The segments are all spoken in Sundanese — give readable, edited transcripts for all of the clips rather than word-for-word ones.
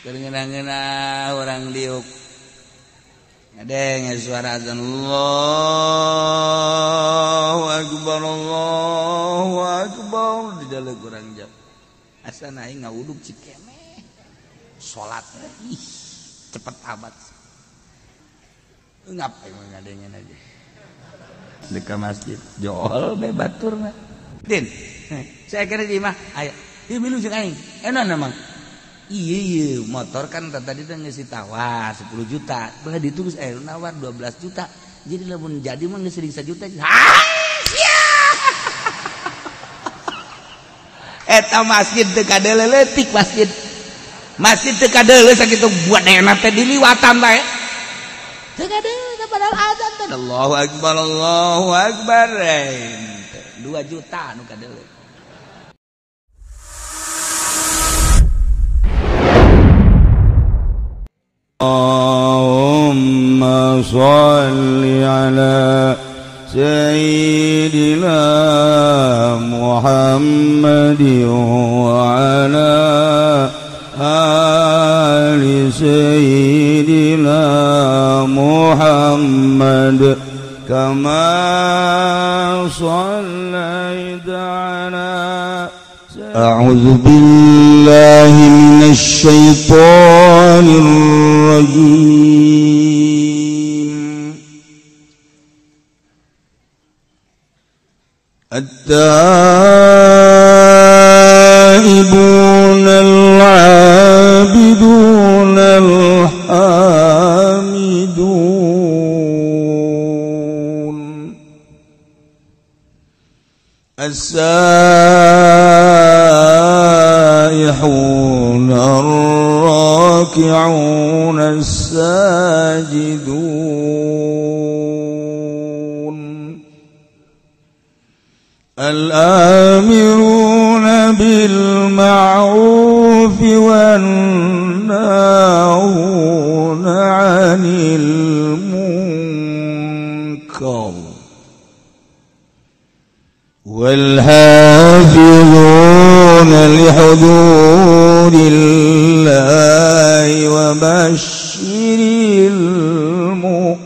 Keur ngeunah-ngeunah urang diuk. Ngadenge suara azan Allahu akbar Allahu akbar di dalam urang jam. Asa aing ngawuduk cikemeh. Salat ih cepet amat. Ngapain ngadengen aja. Dekat masjid jool be baturna. Din, saya kira di imah aya. Ieu milu jeung aing. Enak emang. Iya, motor kan tadi teh geus ditawar 10 juta. Belah ditu geus aya nawar 12 juta. Jadi lamun jadi mah geus 1 juta. Hah! Eta masjid teu kadeuleu leutik masjid. Masjid teu kadeuleu sakitu buat enak teh diliwatan bae. Teu kadeuleu padahal azan teh. Allahu akbar Allahu akbar. 2 juta nu kadeuleu. Allahumma shalli ala sayyidina Muhammadin wa ala ali sayyidina Muhammad kama shallaita ala. أعوذ بالله من الشيطان الرجيم. التائبون العابدون الحامدون السائحون الراكعون الساجدون الآمرون بالمعروف والناهون عن المنكر والحافظون لحدود الله وبشر المؤمنين.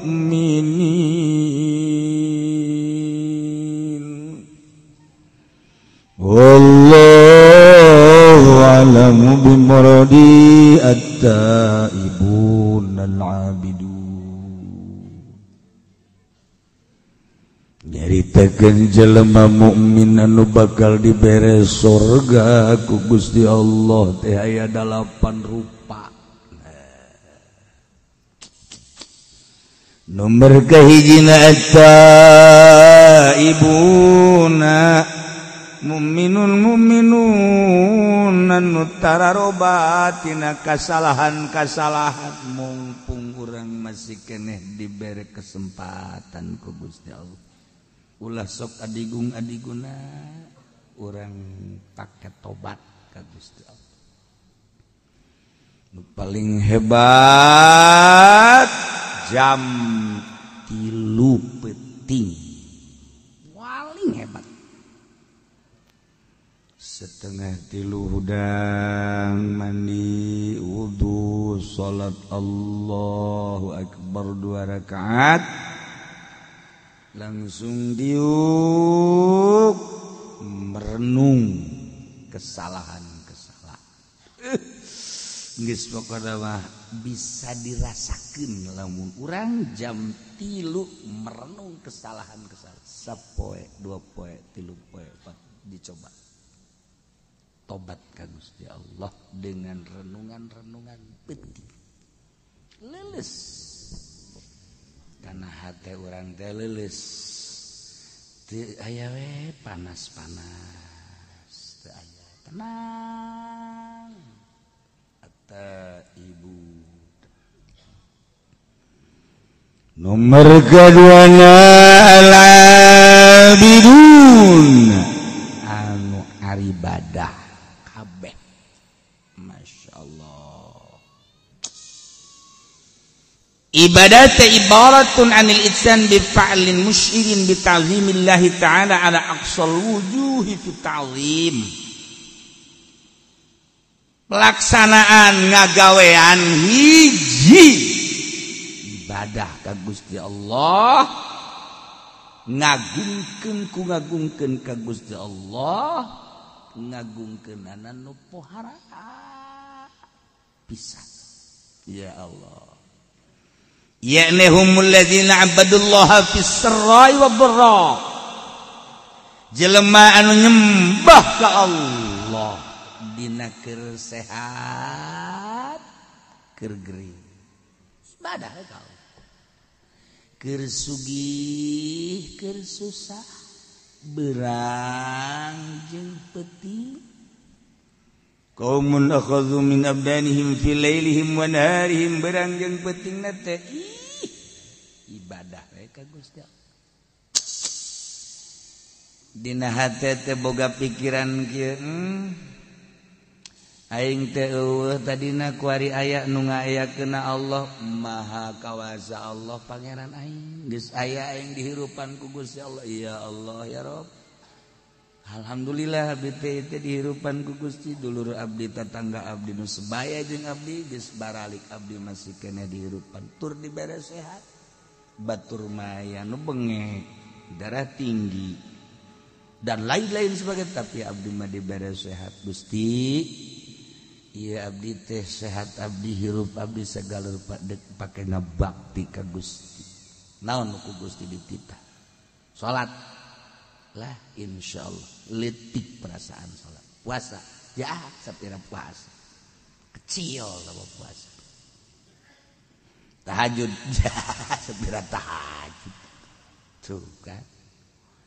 والله أعلم بمرادي التائبون العابدون. Nyaritakeun jelema mukmin anu bakal dibere surga ku Gusti Allah teh aya 8 rupa. Nomor kahijina at-taibuna mu'minun mu'minun anu tararobat tina kasalahan-kasalahan mumpung urang masih keneh dibere kesempatan ku Gusti Allah. Ulah sok adigung adiguna urang pake tobat ka Gusti Allah. Nu paling hebat jam 3 peuting paling hebat. 2:30 hudang mandi wudu salat Allahu akbar 2 rakaat langsung diuk merenung kesalahan-kesalahan. Geus pokona mah bisa dirasakeun lamun urang jam 3 merenung kesalahan-kesalahan. Sapoe, 2 poe, 3 poe, 4 dicoba. Tobat ka Gusti Allah dengan renungan-renungan penting. Leuleus. Karena hati orang teh leuleus. Teu aya we panas-panas, teu aya tenang. At-taibu. Nomor keduanya al-abidun anu aribadah kabeh. Masya Allah. Ibadah ibaratun anil itsan bi fa'lin musyirin bi ta'zimillahi ta'ala ala aqsal wujuhi fi ta'zim. Pelaksanaan ngagawean hiji ibadah ka Gusti Allah, ngagungkeun ku ngagungkeun ka Gusti Allah, ngagungkeunana nu pohara pisan. Ya Allah. Ya'ni humul ladzina abadullaha fis sarra'i wad dharra. Jelema anu nyembah ka Allah dina keur sehat keur gering. Ibadah ka Allah. Keur sugih keur susah, berang jeung peuting. Qaumun akhadhu min abdanihim fi lailihim wa naharihim, berang jeung peutingna teh ibadah we ka Gusti Allah. Dina hate teh boga pikiran kieu, aing teh eueuh tadina kuari aya nu ngayakeunna Allah Maha Kawasa Allah Pangeran aing, geus aya aing dihirupan ku Gusti Allah. Ya Allah ya Rabb, alhamdulillah abdi teh dihirupan ku Gusti, dulur abdi tatangga abdi nu sebaya jeung abdi geus baralik abdi masih keneh dihirupan, tur dibere sehat. Batur maya nu bengek, darah tinggi dan lain-lain sebagainya, tapi abdi mah dibere sehat Gusti. Iya abdi teh sehat, abdi hirup, abdi segala rupa dek pake ngabakti ka Gusti. Naon ku Gusti dititah? Salat lah insyaallah, letik perasaan salat. Puasa, ya sapira puasa. Kecil sama puasa. Tahajud, ya sapira tahajud. Tuh kan.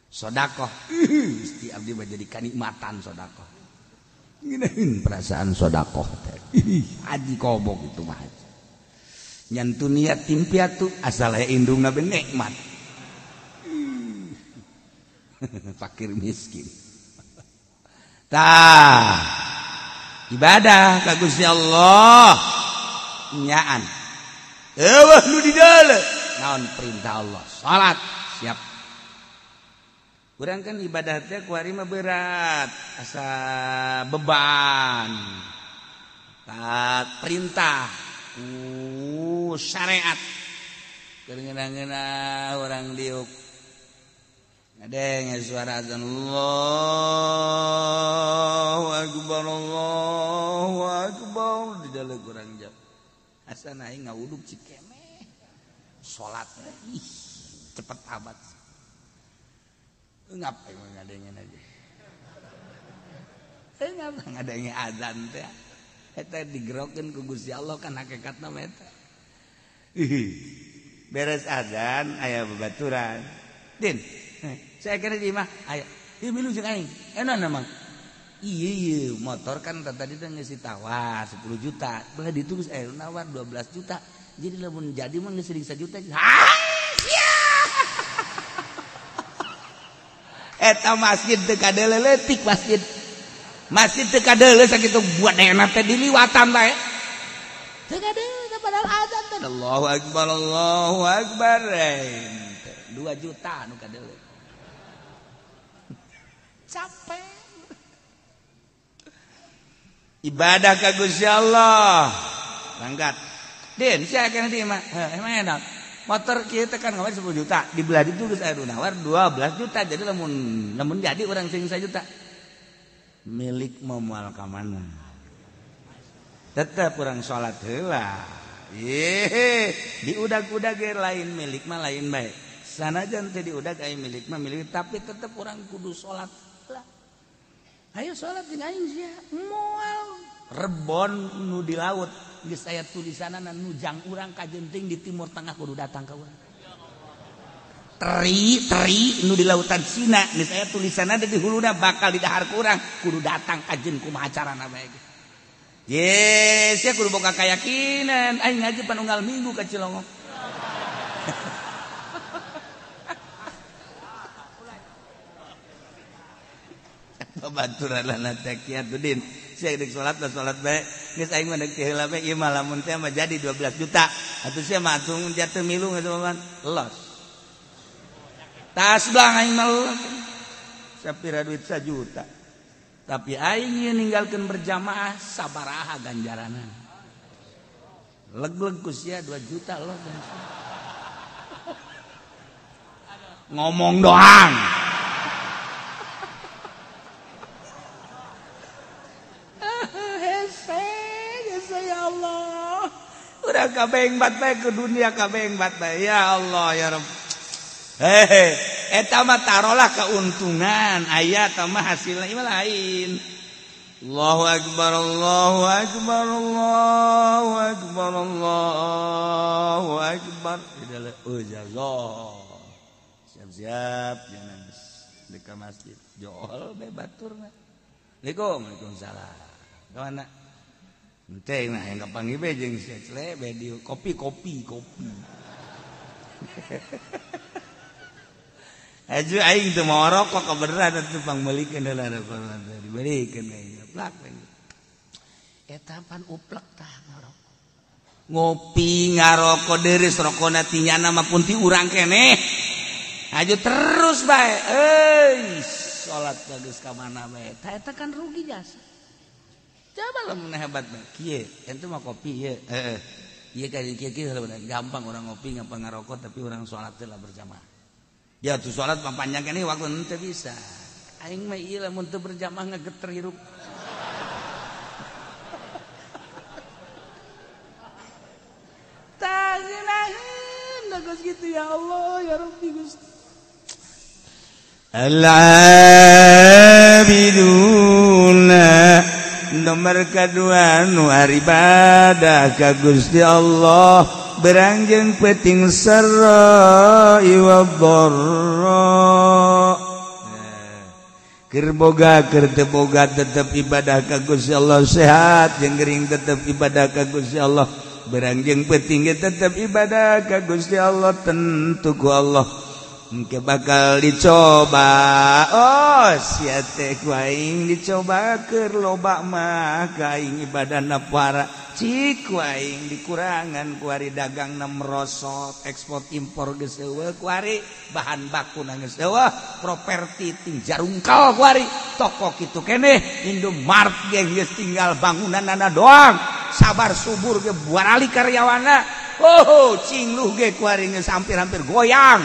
Sodakoh, Gusti abdi mah jadi kanikmatan sodakoh. Ngeunaheun perasaan sodakoh teh. Haji kobok itu mah. Nyantu niat timpiatu asal aya indungna be nikmat. Fakir miskin. Tah, ibadah ka Gusti Allah nyaan. Eueuh nu di deuleu. Naon perintah Allah? Salat, siap. Kurang kan ibadah teh kuari mah berat, asa beban. Taat perintah ku syariat. Keur ngeunah-ngeunah urang diuk. Ngadenge suara azan Allahu akbar Allahu akbar di dalam kurang jam. Asa aing ngawuduk cikemeh. Salat ih cepet amat. Ngapain ngadengin aja? Ngapa ngadengin azan teh? Eta digerokeun ku Gusti Allah kan hakikatna mah eta. Beres azan aya babaturan. Din, saya kira di imah aya. Ieu milu jeung aing. Enak emang. Iya iya motor kan tadi teh geus ditawar 10 juta. Belah ditu geus aya nawar 12 juta. Jadi lamun jadi mah geus 1 juta. Hah? Eta masjid teu kadeuleu leutik masjid. Masjid teu kadeuleu sakitu buat teh diliwatan bae. Teu kadeuleu padahal azan teh. Allahu akbar Allahu akbar. 2 juta nu kadeuleu. Capek. Ibadah ka Gusti Allah. Berangkat. Din, sia kana di imah. Emang enak. Motor kieu teh kan ngawar 10 juta, di belah ditu geus aya nu nawar 12 juta. Jadi lamun jadi urang sing 1 juta. Milik mau moal ka mana? Tetep urang salat heula. Ye, diudag-udag ge lain milik mah lain bae. Sanajan teh diudag aya milik mah milik, tapi tetep urang kudu salat heula. Ayo salat jeung aing sia. Moal rebon nu di laut geus aya tulisanana nu jang urang kajenting di Timur Tengah kudu datang ka urang. Teri teri nu di lautan Cina geus aya tulisanana di huluna bakal didahar ku urang kudu datang kajen kumaha carana bae ge. Ye, sia kudu boga kayakinan aing ngaji panunggal minggu ka Cilongok. Babaturan teh kiatudin. Sia deuk salat lah salat bae. Geus aing mah deuk teh heula bae ieu mah lamun teh mah jadi 12 juta. Atuh sia mah atuh jatuh milu geus mah los. Tas belang aing mah los. Sapira duit 1 juta. Tapi aing ninggalkeun berjamaah sabaraha ganjaranan. Leg-leg ku sia 2 juta loh. Ngomong doang. Hese, hese ya Allah. Udah kabeh bat bae ke dunia kabeh bat bae. Ya Allah ya Rabb. Hehe, eta mah tarolah keuntungan, aya tah mah hasilna ieu lain. Allahu akbar, Allahu akbar, Allahu akbar, Allahu akbar. Oh jago. Siap-siap jangan di masjid. Jool be baturna. Assalamualaikum, waalaikumsalam. Ka mana? Henteu nah yang kapanggih be jeung si Cle be di kopi kopi kopi. Aju aing teu mau rokok kebeneran atuh pangmeulikeun heula rokok dibelikeun aing plak. Eta pan uplek tah ngarokok. Ngopi ngarokok deris rokona ti nyana mah pun ti urang keneh. Aju terus bae. Euy, salat bagus ka mana bae. Tah eta kan rugi jasa. Coba lamun hebat bae. Kieu, ente mah kopi ieu. Heeh. Ieu ka kieu kieu gampang orang ngopi gampang ngarokok tapi orang salat teh lah berjamaah. Ya tuh salat panjang keneh waktu henteu bisa. Aing mah ieu lamun teu berjamaah ngageter hirup. Tah ngeunaheun geus kitu ya Allah ya Rabbi Gusti. Al-abiduna nomor kedua nu ibadah ka Gusti Allah berangjeng peting sarra wa dharra. Keur boga keur teu boga tetep ibadah ka Gusti Allah, sehat jeung gering tetep ibadah ka Gusti Allah, berangjeng peting ge tetep ibadah ka Gusti Allah, tentu ku Allah engke bakal dicoba. Oh sia teh ku aing dicoba keur loba mah ka aing ibadahna para cik ku aing dikurangan ku ari dagangna merosot, ekspor impor geus eueuh ku ari bahan bakuna geus eueuh, properti ting jarungkal ku ari toko kitu keneh Indomart ge geus tinggal bangunanana doang, sabar subur ge buarali karyawanna. Oh cingluh ge ku ari geus hampir-hampir goyang.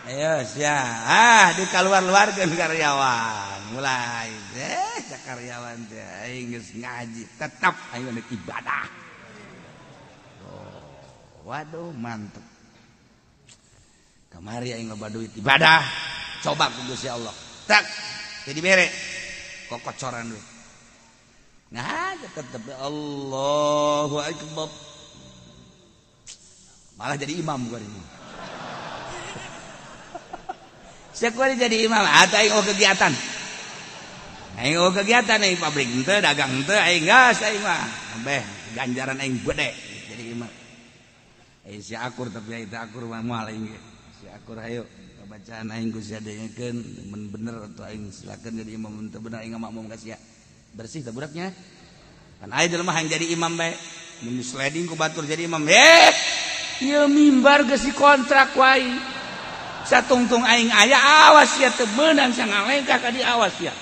Ayo sia, ah dikaluar-luarkeun karyawan. Mulai deh karyawan teh aing geus ngaji, tetap aing rek ibadah. Oh, waduh mantep. Kamari aing loba duit ibadah, coba ku Gusti Allah. Tak jadi bere kokocoran duit. Nah, tetep Allahu akbar. Malah jadi imam gua ini. Saya jadi imam atau aing oh kegiatan. Aing oh kegiatan aing pabrik henteu dagang henteu aing gas aing mah. Beh ganjaran aing gede jadi imam. Aing si akur tapi aing teu akur mah moal aing ge. Si akur hayu bacaan aing ku sia dengekeun mun bener atau aing silakeun jadi imam mun teu bener aing makmum ka sia. Bersih teh budaknya. Kan aya jelema hayang jadi imam bae. Mun sliding ku batur jadi imam. Ieu mimbar geus dikontrak wae. Satungtung aing aya awas ya teu meunang sangalengkah ka di awas ya.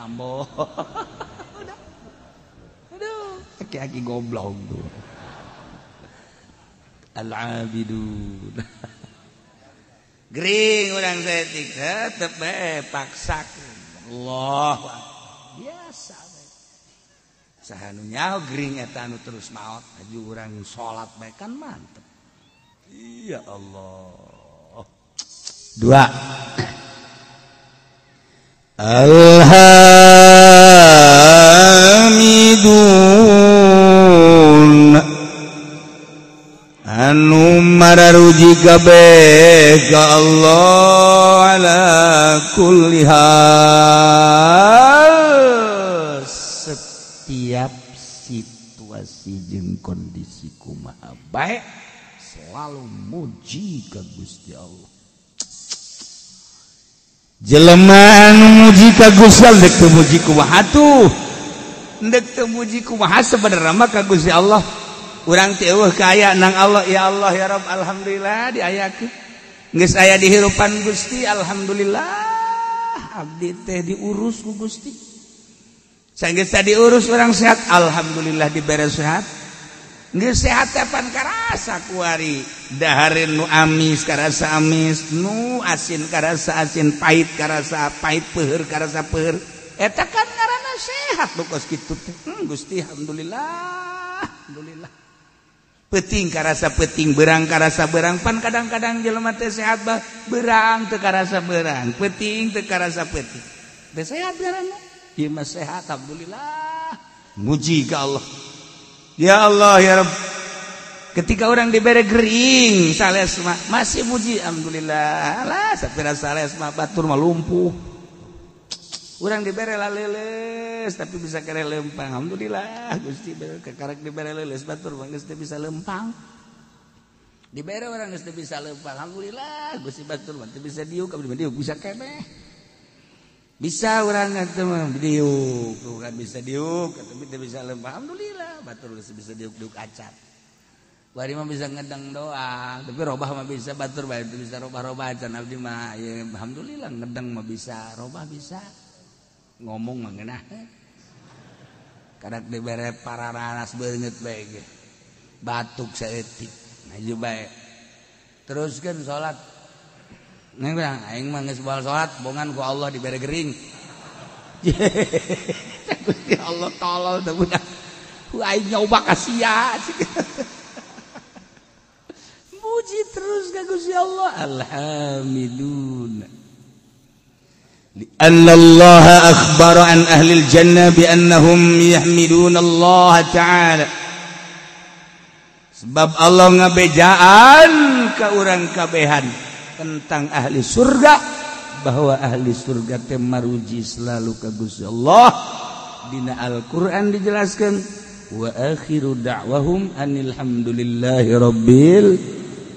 Ambo. Udah. Aduh, aki-aki goblok tuh. Al-abidun. Gering urang saeutik tetep bae paksakeun. Allah biasa bae. Saha nu nyaho gering eta anu terus maot aju urang salat bae kan mantep. Ya Allah. Dua. Alhamidun anu mararuji kabeh ka Allah ala kulli hal, setiap situasi jeung kondisi kumaha bae selalu muji ka Gusti Allah. Jelema anu muji ka Gusti Allah dek teu muji kumaha tuh, dek teu muji kumaha sebenarnya mah ka Gusti Allah. Urang teh eueuh kaya nang Allah, ya Allah ya Rabb alhamdulillah diayakeun. Geus aya di hirupan Gusti alhamdulillah. Abdi teh diurus ku Gusti. Sanggeus diurus orang sehat, alhamdulillah dibere sehat. Geus sehat teh pan karasa kuari. Dahareun nu amis karasa amis, nu asin karasa asin, pahit karasa pahit, peuheur karasa peuheur. Eta kan ngaranna sehat nu kos kitu teh. Gusti alhamdulillah, alhamdulillah. Peuting karasa peuting, berang karasa berang. Pan kadang-kadang jelema teh sehat bah berang teu karasa berang, peuting teu karasa peuting. Teh sehat ngaranna. Ieu mah sehat alhamdulillah. Muji ka Allah. Ya Allah ya Rabb. Ketika orang dibere gering sales mah masih muji alhamdulillah. Lah sapira sales mah batur mah lumpuh. Urang dibere laleles tapi bisa kere lempang. Alhamdulillah Gusti kakarek dibere leuleus batur mah geus teu bisa lempang. Dibere urang geus teu bisa lempang. Alhamdulillah Gusti batur mah teu bisa diuk, abdi mah diuk bisa keneh. Bisa urang teh mah diuk, bukan bisa diuk tapi teu bisa lempang. Alhamdulillah batur geus bisa diuk-diuk acan. Bari mah bisa ngedeng doang, tapi robah mah bisa batur bae teu bisa robah-robah acan abdi mah ya alhamdulillah ngedeng mah bisa, robah bisa. Ngomong mah ngeunah. Kadak dibere pararanas beungeut bae ge. Batuk saeutik. Maju bae. Teruskeun salat. Neng bilang aing mah geus baal salat, bongan ku Allah dibere gering. Gusti Allah tolol teh budak. Ku aing nyoba ka sia. Muji terus ka Gusti Allah. Alhamdulillah. لأن الله أخبر عن أهل الجنة بأنهم يحمدون الله تعالى. Sebab Allah ngabejaan ka urang kabehan tentang ahli surga bahwa ahli surga teh maruji selalu ka Gusti Allah. Dina Al-Qur'an dijelaskan wa akhiru da'wahum anil hamdulillahi rabbil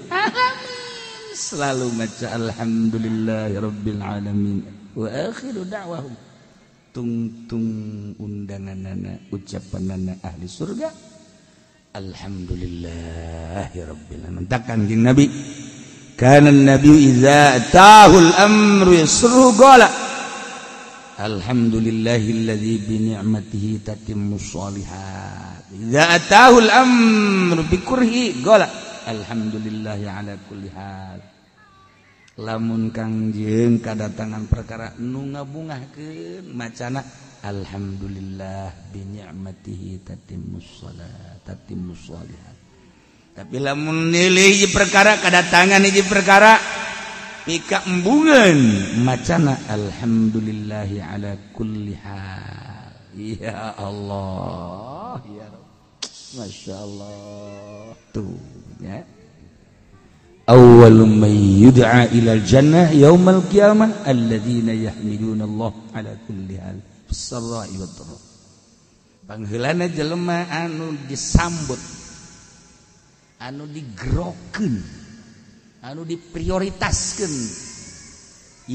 alamin. Selalu maca alhamdulillahi rabbil alamin. Wa akhiru da'wahum tungtung undanganana ucapanana ahli surga alhamdulillahi rabbil alamin. Takkan jeung Nabi kana nabi idza atahul amru yasru qala alhamdulillahilladzi bi ni'matihi tatimmus shalihat. Idza atahul amru bi kurhi qala alhamdulillahi ala kulli hal. Lamun kangjeng kadatangan perkara nu ngabungahkeun macana alhamdulillah bi ni'matihi tatimmus shalat tatimmus shalihat. Tapi lamun nilai hiji perkara kadatangan hiji perkara pika embungeun macana alhamdulillahi ala kulli hal. Ya Allah ya Rabb, masyaallah tuh ya. Awwalu man yud'a ila al-jannah yaumal qiyamah alladzina yahmiduna Allah ala kulli hal fis-sarra'i wad-dharra. Pangheulana jelema anu disambut, anu digerokeun, anu diprioritaskeun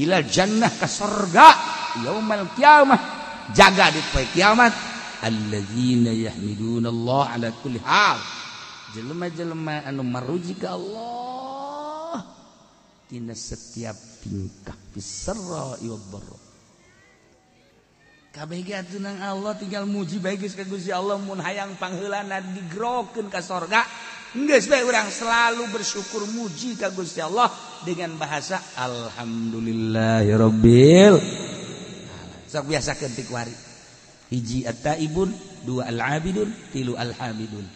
ila jannah ka surga yaumal qiyamah, jaga di poe kiamat alladzina yahmiduna Allah ala kulli hal. Jelema-jelema anu maruji ka Allah tina setiap tingkah fisarra wad dharra. Kabeh ge atuh nang Allah tinggal muji bae geus ka Gusti Allah. Mun hayang pangheulana digerokeun ka sorga geus bae urang selalu bersyukur muji ka Gusti Allah dengan bahasa alhamdulillahirabbil alamin. Sok biasakeun ti kuari. Hiji at-taibun, dua al-abidun, tilu al-hamidun.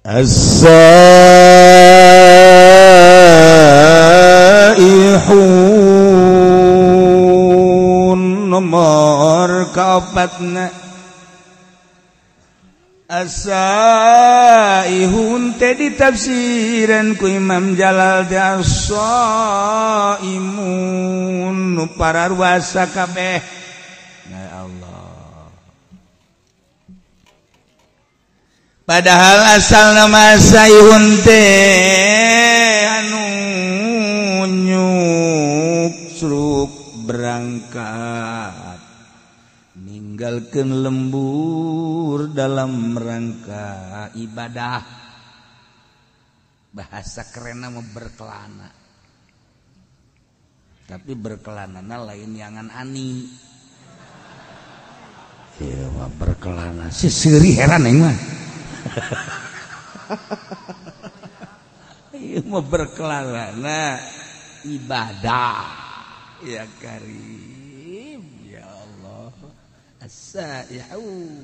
As-saihun nomor kaopatna. As-saihun teh ditafsiran ku Imam Jalal teh as-saimun nu pararuasa kabeh. Ya Allah. Padahal asal nama saihun teh anu nyuksruk berangkat ninggalkeun lembur dalam rangka ibadah. Bahasa kerenna mah berkelana. Tapi berkelanana lain yangan ani. Ieu mah berkelana si seuri heran aing mah. Ieu mah berkelana ibadah. Ya Karim, ya Allah. As-saihu.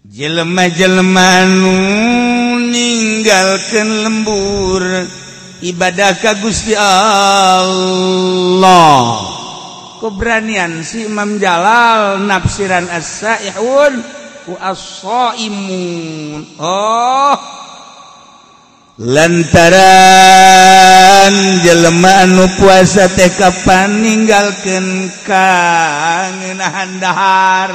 Jelema-jelema nu ninggalkeun lembur ibadah ka Gusti Allah. Keberanian si Imam Jalal nafsiran as-saihun wa as-saimun. Oh, lantaran jelema anu puasa teh kapan ninggalkeun kangenahan dahar,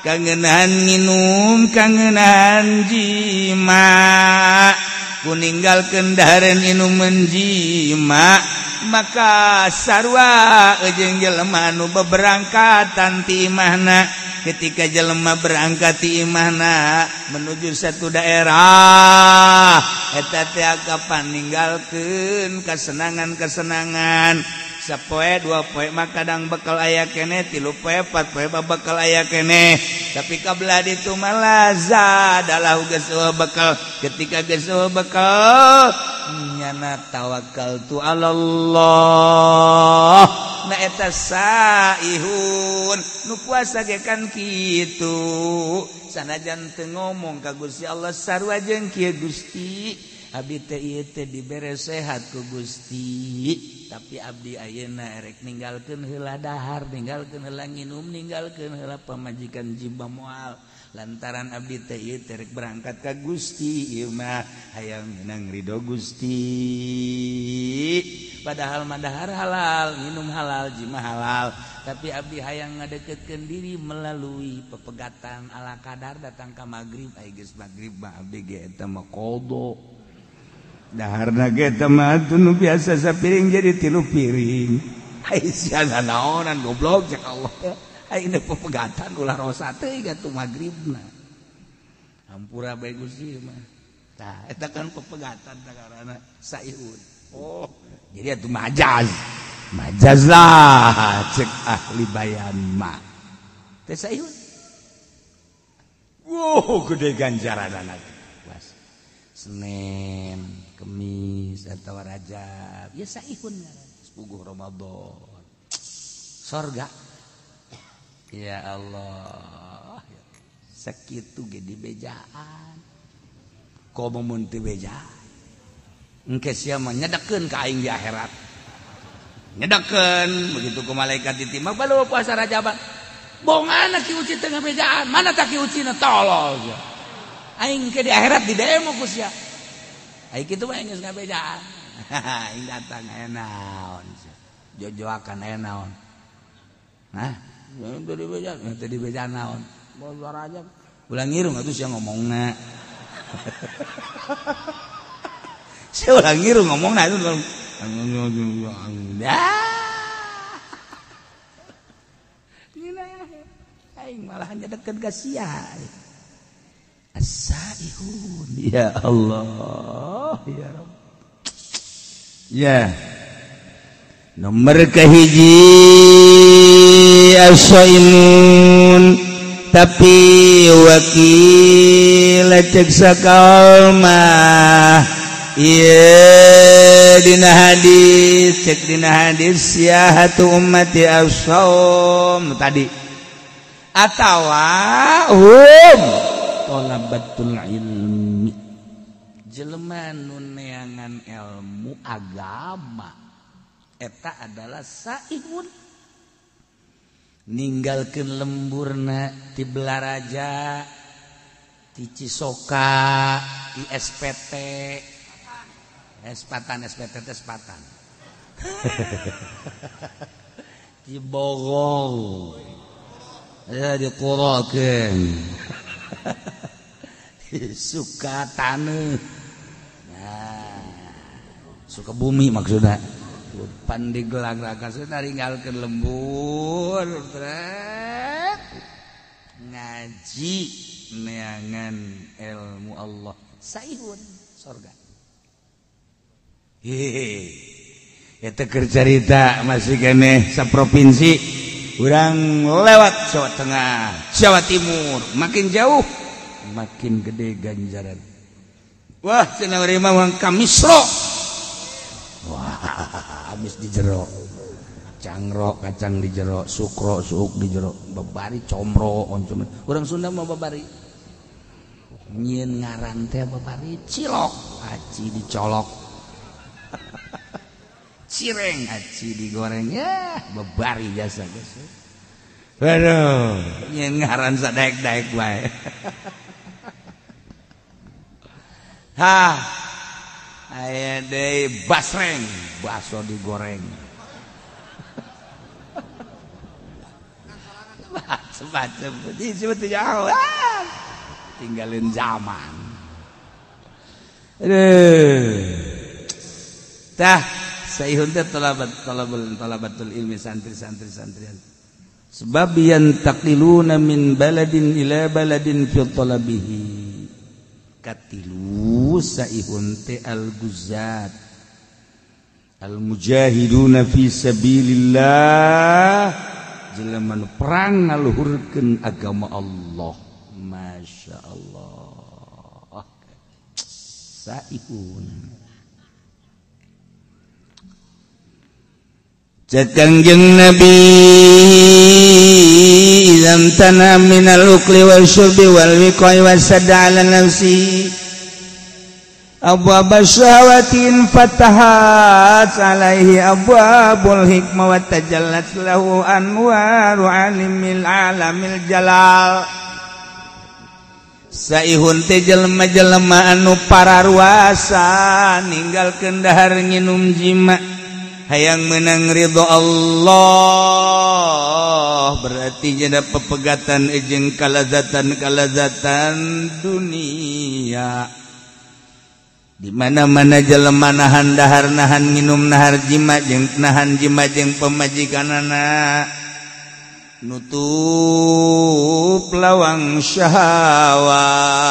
kangenahan nginum, kangenahan jima. Ku ninggalkeun dahareun inuman jima, maka sarua jeung jelema anu beberangkatan ti imahna. Ketika jelema berangkat ti imahna menuju satu daerah, eta teh kapan ninggalkeun kasenangan-kasenangan. Sapoe dua poe mah kadang bekal aya keneh, tilu poe empat poe mah bekal aya keneh. Tapi kabelah ditu mah lazadalah geus bekal. Ketika geus bekal nyana tawakal tu alallah. Na eta saihun nu puasa ge kan kitu. Sanajan teu ngomong ka Gusti Allah sarua jeung kieu Gusti. Abdi teh ieu teh dibere sehat ku Gusti, tapi abdi ayeuna erek ninggalkeun heula dahar, ninggalkeun heula nginum, ninggalkeun heula pamajikan jimba moal. Lantaran abdi teh ieu teh rek berangkat ka Gusti, ieu mah hayang meunang ridho Gusti. Padahal mah dahar halal, minum halal, jima halal, tapi abdi hayang ngadeketkeun diri melalui pepegatan ala kadar datang ka magrib, ai geus magrib mah abdi ge eta mah qada. Daharna ge eta mah nu biasa sapiring jadi tilu piring. Ai sia naonan goblok cek Allah. Ai ini pepegatan ulah rosa teh gatuh magribna. Hampura bae Gusti mah. Tah eta kan pepegatan karana saihun. Oh, jadi atuh majaz. Majaz lah cek ahli bayan mah. Teh saihun. Wow, gede ganjaranana. Senin, Kemis atau Rajab, ya saihun sepuguh Ramadan. Sorga. Ya Allah. Sakitu ge dibejaan. Komo mun teu bejaan. Engke sia mah nyedekeun ka aing di akhirat. Nyedekeun begitu ku malaikat ditimbang balu puasa Rajaban. Bongana ki uci teu ngabejaan, mana tak ki ucina tolol sia. Aing ke di akhirat di demo ku sia. Aing kitu mah geus ngabejaan. Aing datang aya naon sia. Jojoakan aya naon. Hah? Teu dibejaan, teu dibejaan naon. Bozor aja. Ulah ngirung atuh sia ngomongna. Sia ulah ngirung ngomongna itu. Aing malah nyedekeun ka sia. As-saihun. Ya Allah, ya Rabb. Ya. Nomor kahiji as-saimun, tapi wakil cek sakal mah ieu dina hadis, cek dina hadis siyahatu ummati as-saum tadi. Atawa hum talabatul ilmi, jelema nu neangan ilmu agama eta adalah saihun. Ninggalkeun lemburna ti Belaraja, ti Cisoka, ti SPT, Espatan, SPT teh Sepatan. Ti Bogor, ya dikurakeun. Suka taneuh, nah, suka bumi maksudnya. Pandigelang raga ninggalkeun lembur, ngaji neangan ilmu Allah, saihun sorga. Hehehe eta keur carita masih keneh saprovinsi urang lewat Jawa Tengah, Jawa Timur, makin jauh makin gede ganjaran. Wah cenah urang mah ka Misro. Wah habis di jero. Cangrok kacang di jero, sukro suuk di jero, babari comro oncom. Urang Sunda mah babari. Nyieun ngaran teh babari cilok, aci dicolok. Cireng aci digoreng ya, babari jasa geus. Waduh, nyieun ngaran sadaek-daek bae. Hah. Aya deui basreng, baso digoreng. Macem-macem, jauh, tinggalin zaman. Aduh. Tah, saihun teh talabatul ilmi santri-santri santrian. Sebab yantaqiluna min baladin ila baladin fi talabihi. Katilu saihun teh al-guzat. Al-mujahiduna fi sabilillah. Jelema nu perang ngaluhurkeun agama Allah. Masya Allah. Saihun. Cek Kangjeng Nabi idzam tana minal ukli wal syurbi wal wiqai wasadda ala nafsi abwab syahawatin fatahat alaihi abwabul hikmah wa tajallat lahu anwaru alimil alamil jalal. Saihun teh jelema-jelema anu pararuasa ninggalkeun dahar nginum jima hayang menang ridho Allah, berarti jada pepegatan jeung kalazatan-kalazatan dunia. Di mana-mana jelema nahan dahar nahan nginum nahar jima jeung nahan jima jeung pamajikanana nutup lawang syahwat.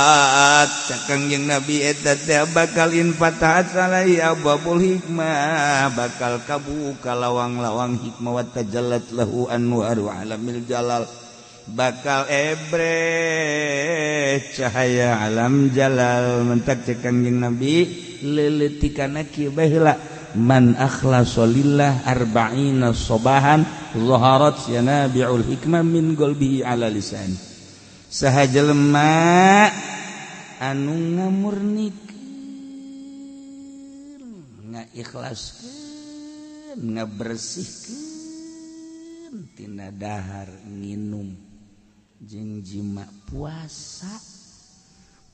Cek Kangjeng Nabi eta teh bakal infatahat alaihi abwabul hikmah, bakal kabuka lawang-lawang hikmah wa tajallat lahu anwaru alamil jalal, bakal ebreh cahaya alam jalal. Mentak cek Kangjeng Nabi leuleutikanna kieu bae heula, man akhlasa lillah arba'ina sobahan zaharat yanabi'ul hikmah min qalbihi ala lisan. Saha jelema anu ngamurnikeun, ngaikhlaskeun, ngabersihkeun tina dahar nginum jeung jima puasa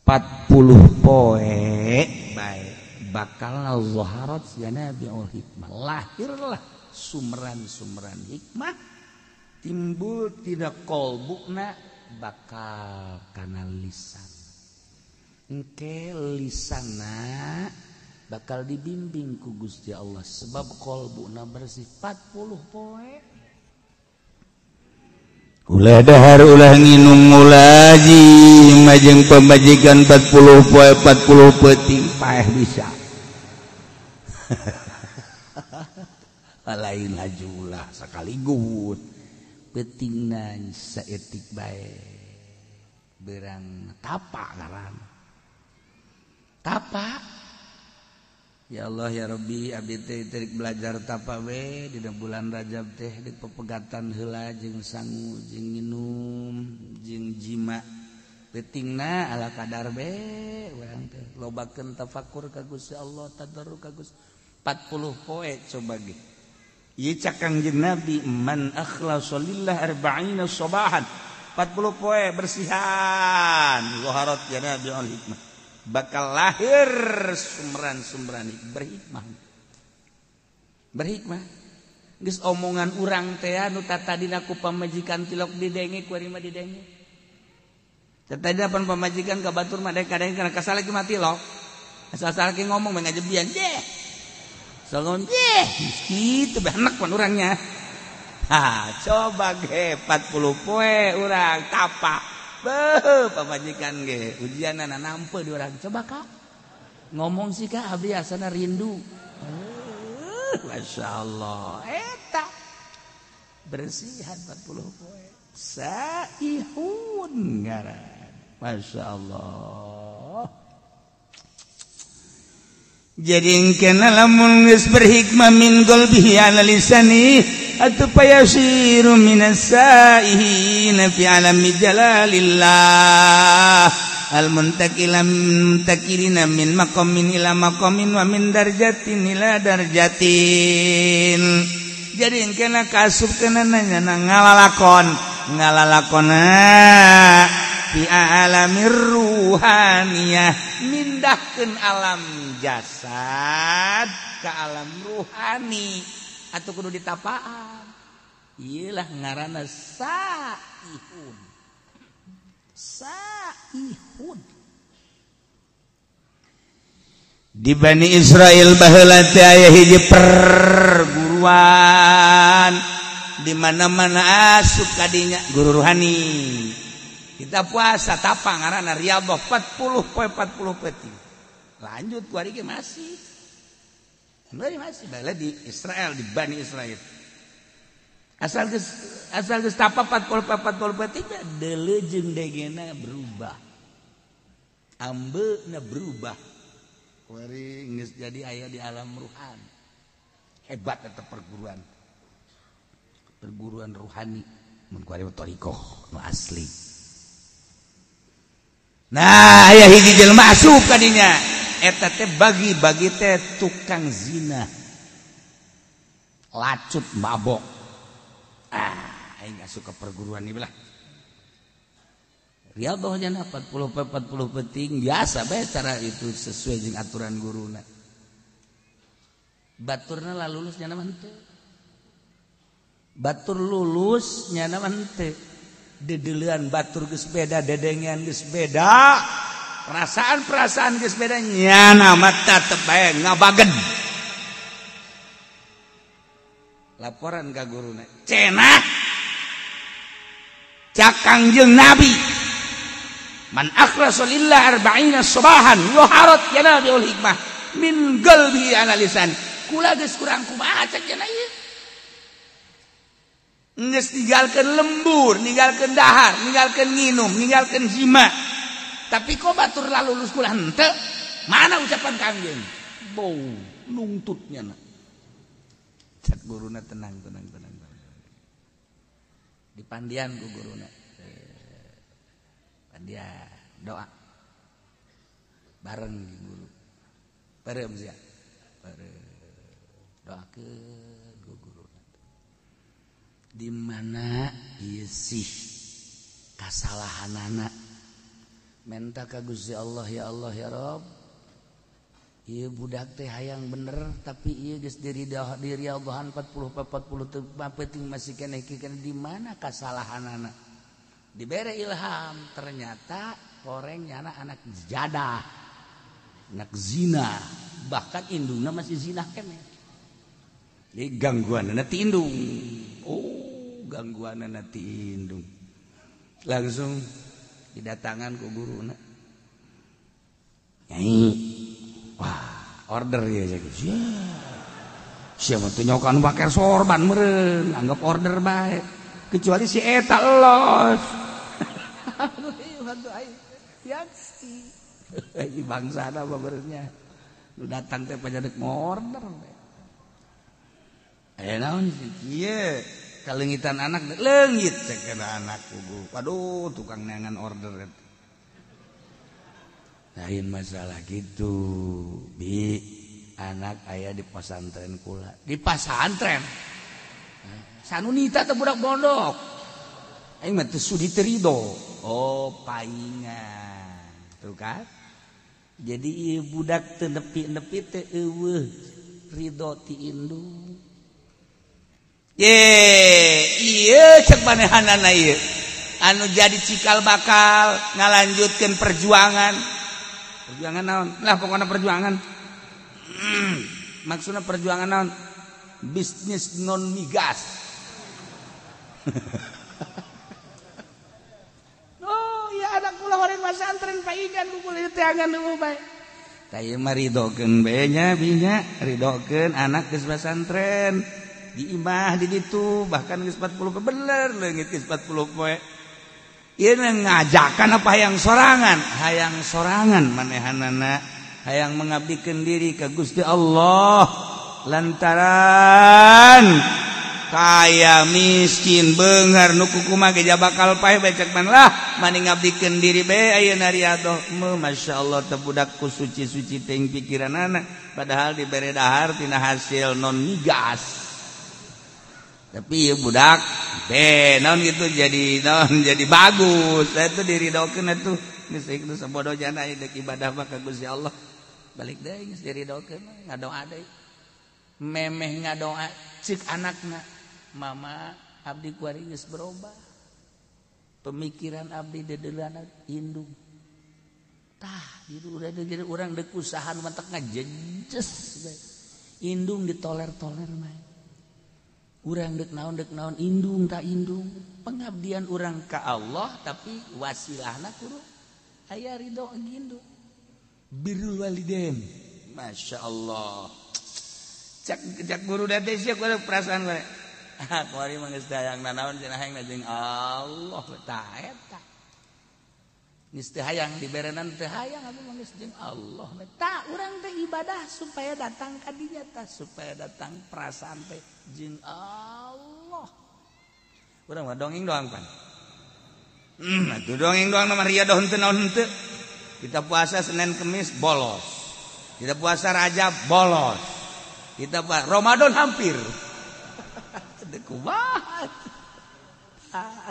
40 poe bae bakal zaharat yanabi'ul hikmah, lahirlah sumberan-sumberan hikmah, timbul tidak kolbukna bakal kana lisan. Engke lisana bakal dibimbing ku Gusti Allah sebab kolbukna bersih 40 poe. Ulah dahar ulah nginum ulah jima jeung pamajikan 40 poe 40 peuting paeh bisa. Lain hajulah sekaligus peutingna saeutik bae berang tapa ngaran tapa. Ya Allah ya Rabbi, abdi teh teu belajar tapa we dina bulan Rajab teh di pepegatan heula jeung sangu jeung nginum jeung jima peutingna ala kadar be urang teh lobakeun tafakur ka Gusti Allah, tadarru ka Gusti 40 poe coba ge. Ieu cak Kangjeng Nabi man akhlasa lillah arba'ina sabahan, 40 poe bersihan zaharat yanabi'ul hikmah, bakal lahir sumberan-sumberan berhikmah. Berhikmah geus omongan urang teh anu tatadina ku pamajikan tilok didenge ku ari mah didenge. Tatadina pan pamajikan ka batur mah kadang kana kasalaki mah tilok. Asal-asal ngomong mah ngajebian deh. Salon deh kitu bae pan urangnya. Ha, coba ge 40 poe urang tapa. Beuh, pamajikan ge ujianana nampe di urang. Coba kak ngomong sih kak abdi asana rindu. Masya Allah eta bersihan 40 poe saihun ngaran. Masya Allah. Jadi kena lamun geus berhikmah min qalbihi ala lisani atuh payasiru minas saihin fi alami jalalillah al muntakila muntakirina min maqamin ila maqamin wa min darjatin ila darjatin. Jadi kena kasup kena nanya ngalalakon ngalalakona fi alamir ruhaniyah, mindahkeun alam jasad ke alam ruhani atau kudu ditapaan. Iyalah ngaranna saihun. Saihun. Di Bani Israel baheula teh aya hiji perguruan di mana-mana asup kadinya guru ruhani. Kita puasa tapa ngaranna riyadhah 40 poe 40 peuting. Lanjut ku ari ge masih. Masih baheula di Israel, di Bani Israel. Asal geus tapa 40 40 peuting deuleu jeung degena berubah. Ambeuna berubah. Kuari geus jadi aya di alam ruhani. Hebat eta perguruan. Perguruan ruhani mun kuari thariqah nu asli. Nah, aya hiji jelema asup ka dinya. Eta teh bagi-bagi teh tukang zina. Lacut mabok. Ah, aing asup ka perguruan ieu lah. Riyadhah nya 40 40 penting biasa bae cara itu sesuai jeung aturan guruna. Baturna lah lulus nya mah henteu. Batur lulus nya mah henteu. Dedelean batur geus beda, dedengean geus beda, perasaan-perasaan geus beda, nyana mah tetep bae ngabagen. Laporan ka guruna, cenah cak Kangjeng Nabi, man akhlasa lillah arba'ina sabahan yuharat yanabiul hikmah min qalbi ala lisan. Kula geus kurang kumaha cak cenah ieu. Geus ninggalkeun lembur, ninggalkeun dahar, ninggalkeun nginum, ninggalkeun jima. Tapi kok batur lalulus kula henteu? Mana ucapan Kangjeng? Bau nungtutnya na. Cak guruna tenang tenang tenang. Dipandian ku guruna. Pandian doa. Bareng guru. Bareng sia. Bareng doakeun ku guru. Di mana ieu sih kasalahanana menta ka Gusti Allah, ya Allah ya Rabb, ieu budak teh hayang bener tapi ieu geus diri Allahan 40 40 penting masih keneh di mana kasalahanana. Dibere ilham ternyata koreng nyana anak jadah, anak zina, bahkan indungna masih zina keneh. Jadi gangguanana ti indung. Oh, gangguanana ti indung. Langsung didatangan ku guruna. Nyai. Wah, order ya geus. Sia mah teu nyokan pakai sorban meureun, anggap order bae. Kecuali si eta los. Aduh, hantu aing. Yaksi. Ini bangsana apa beureunya. Nu datang teh pajadeuk ngorder. Eh naon sih kieu kalengitan anak leungit cek anak kubu. Waduh, tukang neangan order eta. Lain masalah gitu. Bi anak aya di pesantren kula. Di pesantren. Sanunita teh budak pondok. Aing mah teu sudi teu rido. Oh, paingan. Tuh kan? Jadi ieu budak teu nepi-nepi teh eueuh ridho ti indung. Ye, iya cek manehanana ieu. Anu jadi cikal bakal ngalanjutkeun perjuangan. Perjuangan naon? Lah pokona perjuangan. Maksudna perjuangan naon? Bisnis non migas. Oh, ya anak kula horeng pesantren paingan ku kuliah teangan eueuh bae. Tah ieu mah ridokeun bae nya binya, ridokeun anak geus pasantren di imah di ditu bahkan geus 40 poe bener leungit geus 40 poe. Ieu ngajakan apa hayang sorangan? Hayang sorangan manehanana, hayang mengabdikeun diri ka Gusti Allah lantaran kaya miskin beunghar nu kukumaha ge bakal paeh bae cek man lah mani ngabdikeun diri bae ayeuna riadoh. Masyaallah teh budak ku suci-suci teuing pikiranana padahal dibere dahar tina hasil non migas. Tapi ieu budak be naon gitu jadi naon jadi bagus. Eta diridokeun atuh geus geus sabodo jana deuk ibadah mah ka Gusti Allah. Balik deui geus diridokeun ngadoa deui. Memeh ngadoa cik anakna, mama abdi kuari geus berubah. Pemikiran abdi dedeulana indung. Tah, itu udah jadi urang deuk usaha nu matak ngajejes bae. Indung ditoler-toler mah. Urang dek naon indung tak indung pengabdian urang ka Allah tapi wasilahna kudu aya ridho indung birrul walidain. Masya Allah cak cak guru da teh sia kudu perasaan gue ah kuari mah geus hayang nanaon cenah hayang jeung Allah tah eta geus teu hayang diberenan teu hayang abdi mah geus jeung Allah tah urang teh ibadah supaya datang ka dinya tah supaya datang perasaan teh jeung Allah. Urang mah dongeng doang pan. Atuh dongeng doang mah riadoh henteu naon henteu. Kita puasa Senin Kemis bolos. Kita puasa Rajab bolos. Kita puasa Ramadan hampir. Teu kumaha.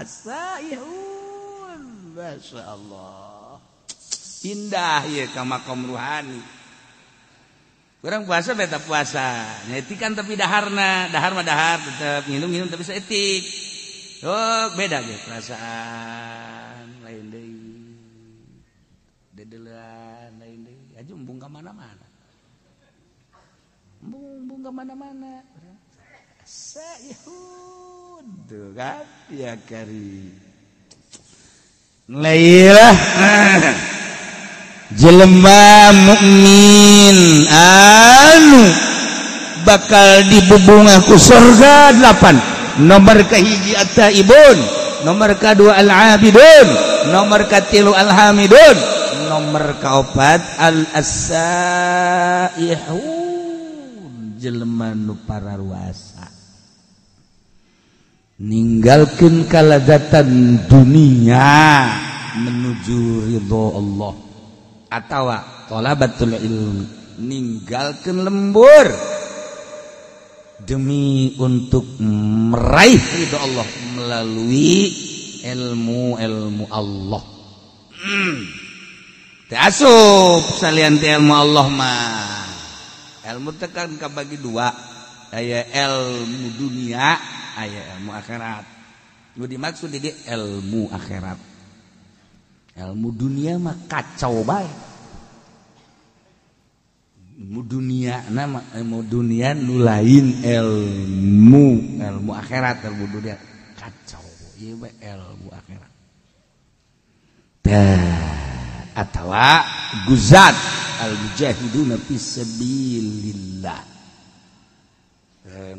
Asaihun. Masyaallah. Indah ieu ka makom ruhani. Kurang puasa beta puasa. Nyetikan tapi daharna, dahar mah dahar tetep nginum-nginum tapi seetik. Oh, beda ge perasaan lain deui. Dedeulean lain deui. Aju embung ka mana-mana. Embung ka mana-mana. Saihun tuh kan ya kari. Lailah jelema mukmin anu bakal dibubungah ku surga 8. Nomor kahiji at-taibun, nomor kadua al-abidun, nomor katilu al-hamidun, nomor kaopat al-asaihun, jelema nu pararuasa ninggalkeun kalazatan dunia menuju ridho Allah atawa thalabatul ilmi, ninggalkeun lembur demi untuk meraih ridho Allah melalui ilmu-ilmu Allah. Teu asup salian ti ilmu Allah mah. Ilmu teh kan kabagi dua, aya ilmu dunia, aya ilmu akhirat. Nu dimaksud di dieu ilmu akhirat. Ilmu dunia mah kacau bae. Ilmu dunia nama ilmu dunia nu lain ilmu ilmu akhirat, ilmu dunia kacau ieu bae ilmu akhirat. Tah atawa guzat al mujahiduna fi sabilillah.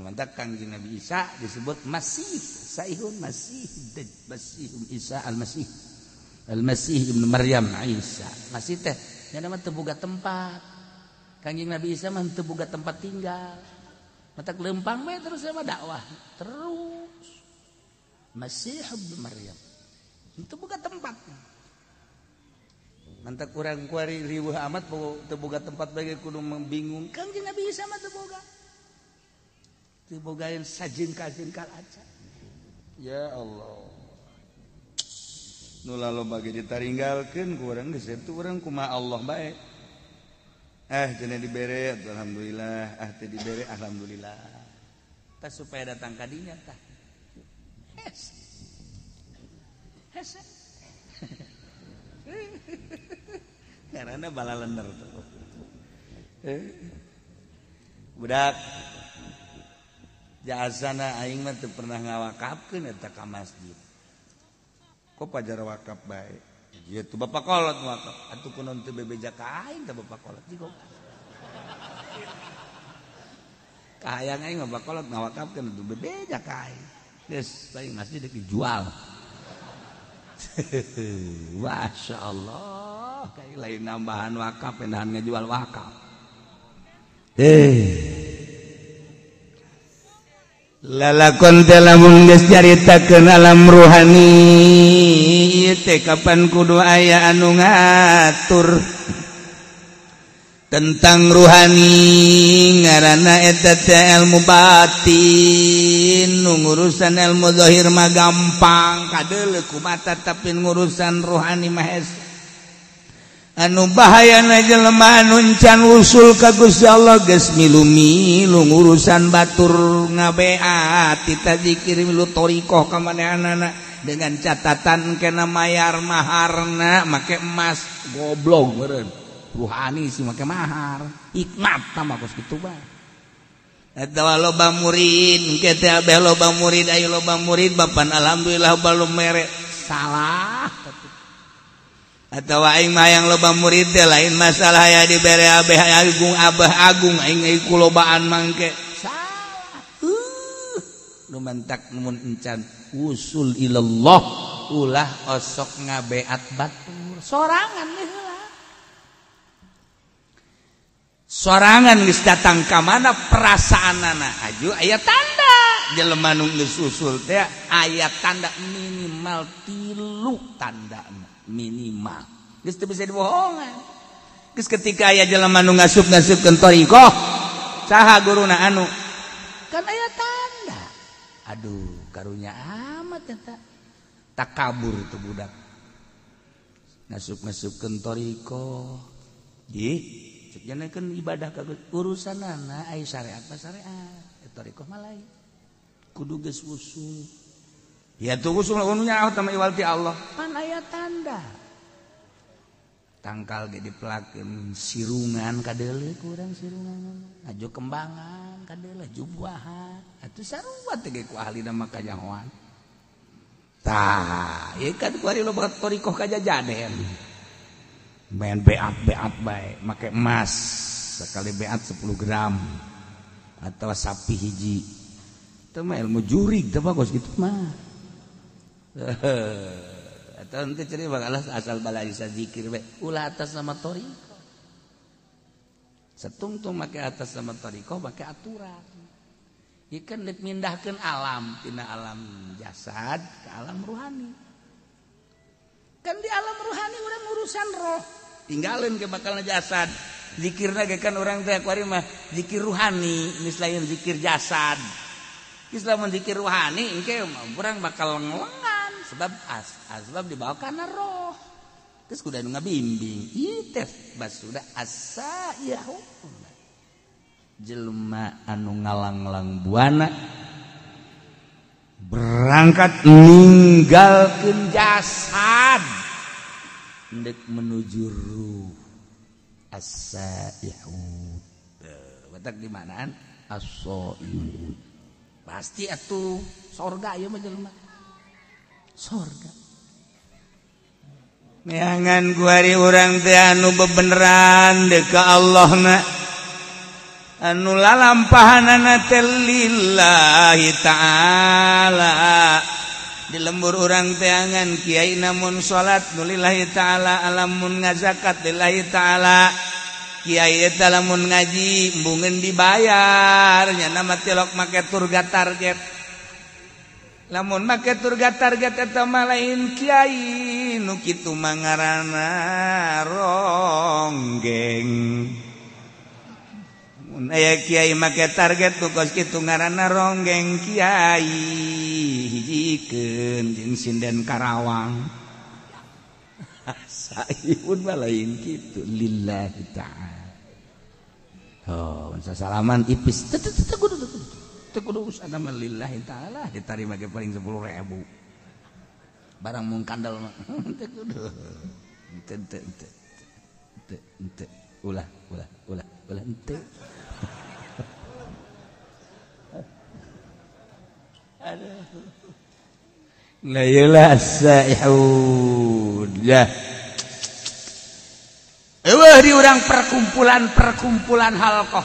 Mantap Kangjeng Nabi Isa disebut Masih, Saihun Masih, Masih Isa Al-Masih. Al-Masih Ibnu Maryam Isa. Masih teh nya mah teu boga tempat. Kangjeng Nabi Isa mah teu boga tempat tinggal. Matak leumpang bae terus sama dakwah terus. Masih Ibnu Maryam. Teu boga tempat. Mantak urang kuari riweuh amat teu boga tempat bae kudu membingung. Kangjeng Nabi Isa mah teu boga. Teu bogaeun sajengkal-jengkal acan. Ya Allah. Nu laloba ge ditaringgalkeun ku urang geus eta urang kumaha Allah bae. Ah cenah dibere alhamdulillah, ah teu dibere alhamdulillah. Tah supaya datang ka dinya tah. Hes. Hes. Karena balalender tuh. Budak jasana aing mah teu pernah ngawakafkeun eta ka masjid. Kok pajar wakaf bae? Gitu bapak kolot wakaf atuh kunaon teu bebeja ka aing teh bapak kolot jigo. Kahayang aing mah bapak kolot ngawakafkeun atuh bebeja ka aing. Geus aing masjid dijual. Masya Allah, kayak lain nambahan wakaf, pindahan ngejual wakaf. Lalakon teh lamun geus caritakeun alam ruhani ieu teh kapan kudu aya anu ngatur tentang ruhani ngaranna eta teh ilmu batin. Nu ngurusan ilmu zahir mah gampang kadeuleu ku mata, tapi ngurusan ruhani mah hese. Anu bahayana jelema anu encan usul ka Gusti Allah geus milu-milu ngurusan batur ngabeat tita zikir milu thariqah ka manehanana dengan catatan kena mayar maharna make emas goblok meureun. Ruhani sih make mahar hikmat tambah kos kitu bae. Eta loba murid engke teh abeh loba murid ayo loba murid bapan alhamdulillah balum mere salah. Atau aing mah yang loba murid teh lain masalah ya dibere abeh agung abah agung aing ku lobaan mangke salah. Nu mantak mun encan usul ilallah ulah osok ngabeat batur sorangan heula. Sorangan geus datang ka mana perasaanana aju aya tanda jelema nu geus usul teh aya tanda minimal 3 tanda minimal geus teu bisa dibohongan. Geus ketika aya jelema nu ngasup-ngasupkeun thariqah saha guruna anu kan aya tanda aduh karunya amat eta takabur teu budak ngasup-ngasupkeun thariqah ih janakeun ibadah ka urusanana aya syariat mah syariat thariqah mah lain kudu geus usul ya tuh usul nu nyaho teh iwal ti Allah pan aya tanda tangkal ge dipelakeun sirungan kadeuleu kurang sirungan aju kembangan kadeuleu jubuahan atuh sarua teh ge ku ahlina mah kanyahoan tah ieu kan ku ari loba thariqah kajajaden main beat-beat bae make emas sekali beat 10 gram atau sapi hiji itu mah ilmu jurig teh bagus gitu mah. Atau nanti cerita bakal asal balai zikir bae ulah atas nama thariqah setungtung make atas nama thariqah make aturan ieu kan deuk mindahkeun alam tina alam jasad ke alam ruhani. Kan di alam ruhani urang urusan roh tinggalin ke bakal jasad zikirna ge kan urang teh kuari mah zikir ruhani geus lain zikir jasad. Geus lamun zikir ruhani engke urang bakal ngelengan sebab asbab dibawa kana roh. Geus kudu anu ngabimbing ieu teh bas sudah asa yahu jelema anu ngalanglang buana berangkat ninggalkeun jasad ndek menuju ruh as-saihun. Batak di manaan as-saihun pasti atuh sorga ieu mah jelema sorga. Neangan kuari urang teh anu bebeneran deuk ka Allahna anu lalampahanana teh lillahi ta'ala. Di lembur urang teangan kiai namun salat nu lillahi ta'ala alamun ngazakat lillahi ta'ala kiai eta lamun ngaji embungeun dibayar nya mah tilok make turga target lamun make turga target eta mah lain kiai nu kitu mah ngaranna ronggeng. Mun aya kiai make target nu kos kitu ngaranna ronggeng kiai hijikeun jeung sinden Karawang. Saihun mah lain kitu lillahi ta'ala. Oh, sasalaman ipis teu teu kudu teu kudu usahana mah lillahi ta'ala ditarima ge paling 10.000. Barang mung kandel mah teu kudu. Teu teu teu teu ulah ulah ulah ulah henteu. Aduh. La yelah saihun Ya. Eueuh di urang perkumpulan-perkumpulan halqah.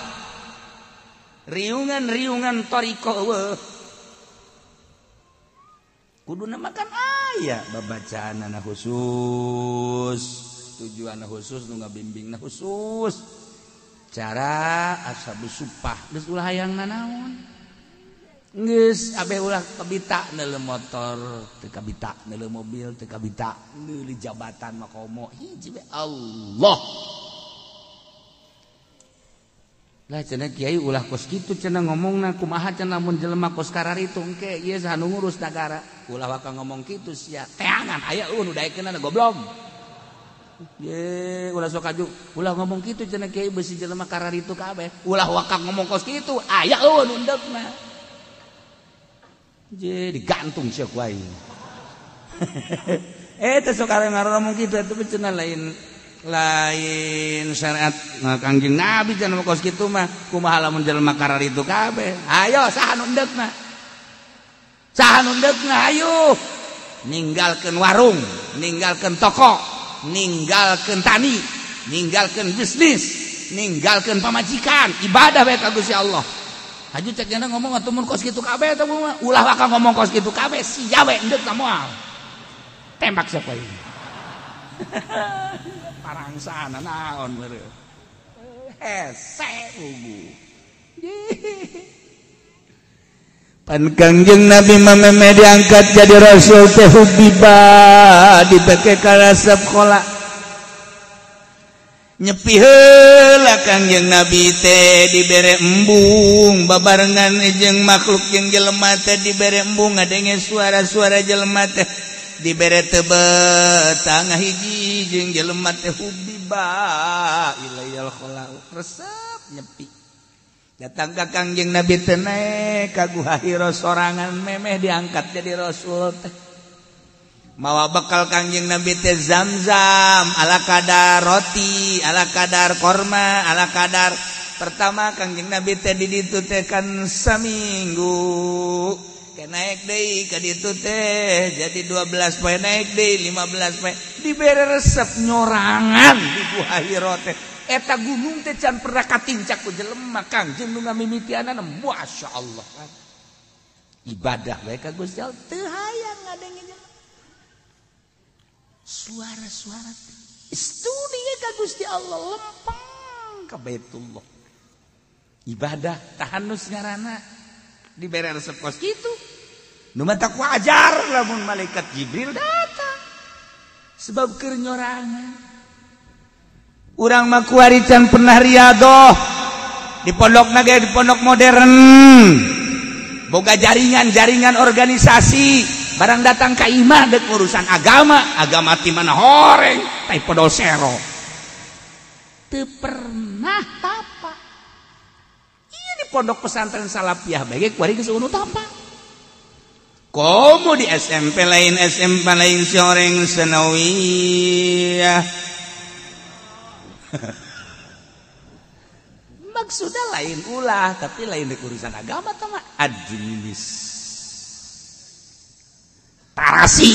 Riungan-riungan thariqah eueuh. Kuduna makan aya babacaanana khusus, tujuanna khusus, nu ngabimbingna khusus. Cara ashabus supah geus ulah hayang nanaon. Geus abeh ulah kabita neuleuh motor, teu kabita neuleuh mobil, teu kabita neuleuh jabatan makomo hiji we Allah. Lah cenah kiai ulah kos kitu cenah ngomongna kumaha cenah mun jelema kos kararitu engke ieu saha nu ngurus nagara. Ulah waka ngomong kitu sia teangan aya eueuh nu daekeunana goblok. Ye ulah sok aju ulah ngomong kitu cenah kiai beusi jelema kararitu kabeh. Ulah waka ngomong kos kitu aya eueuh nu endekna. Je digantung sia ku aing. Teh sok ngomong kitu atuh cenah lain lain syariat Kangjeng Nabi cenah kos kitu mah kumaha lamun jelema kararitu kabeh. Ayo saha nu endekna? Saha nu endekna ayo. Ninggalkeun warung, ninggalkeun toko, ninggalkeun tani, ninggalkeun bisnis, ninggalkeun pamajikan, ibadah bae ka Gusti Allah. Haju cek jana ngomong atuh mun kos kitu kabeh eta mah ulah waka ngomong kos kitu kabeh sia we endekna moal. Tembak sia ieu. Parangsana naon meureun. Hese bubu. Pan Kangjeng Nabi mameme diangkat jadi rasul teh hubiba dipake karasep kola. Nyepi heula Kangjeng Nabi teh dibere embung babarengan jeung makhluk jeung jelema teh dibere embung ngadenge suara-suara jelema teh dibere tebet tangah hiji jeung jelema teh hubiba ilayal khala resep nyepi. Datang ka Kangjeng Nabi teh naek ka Guha Hira sorangan memeh diangkat jadi rasul teh. Mawa bekal Kangjeng Nabi teh zam-zam ala kadar roti, ala kadar korma, ala kadar. Pertama Kangjeng Nabi teh di ditu teh kan saminggu. Ke naek deui ka ditu teh jadi 12 poe naek deui 15 poe dibere resep nyorangan di Guha Hira teh. Eta gunung teh can pernah katincak ku jelema Kangjeng nu ngamimitianana masyaallah. Ibadah bae ka Gusti Allah teu hayang ngadenge jelema. Suara-suara studi ka Gusti Allah lempeng ka Baitullah. Ibadah tahanus ngaranna dibere resep kos kitu. Nu matak wajar lamun malaikat Jibril datang. Sebab keur nyorangan. Urang mah kuari can pernah riadoh di pondok naga di pondok modern. Boga jaringan-jaringan organisasi, barang datang ka imah dek urusan agama, agama ti mana horeng, tai podol sero. Teu pernah tapa. Ieu di pondok pesantren Salafiyah bae ge kuari geus eueuh tapa. Komo di SMP lain SMP lain si horeng sanawiyah. Maksudnya lain ulah tapi lain urusan agama tama administrasi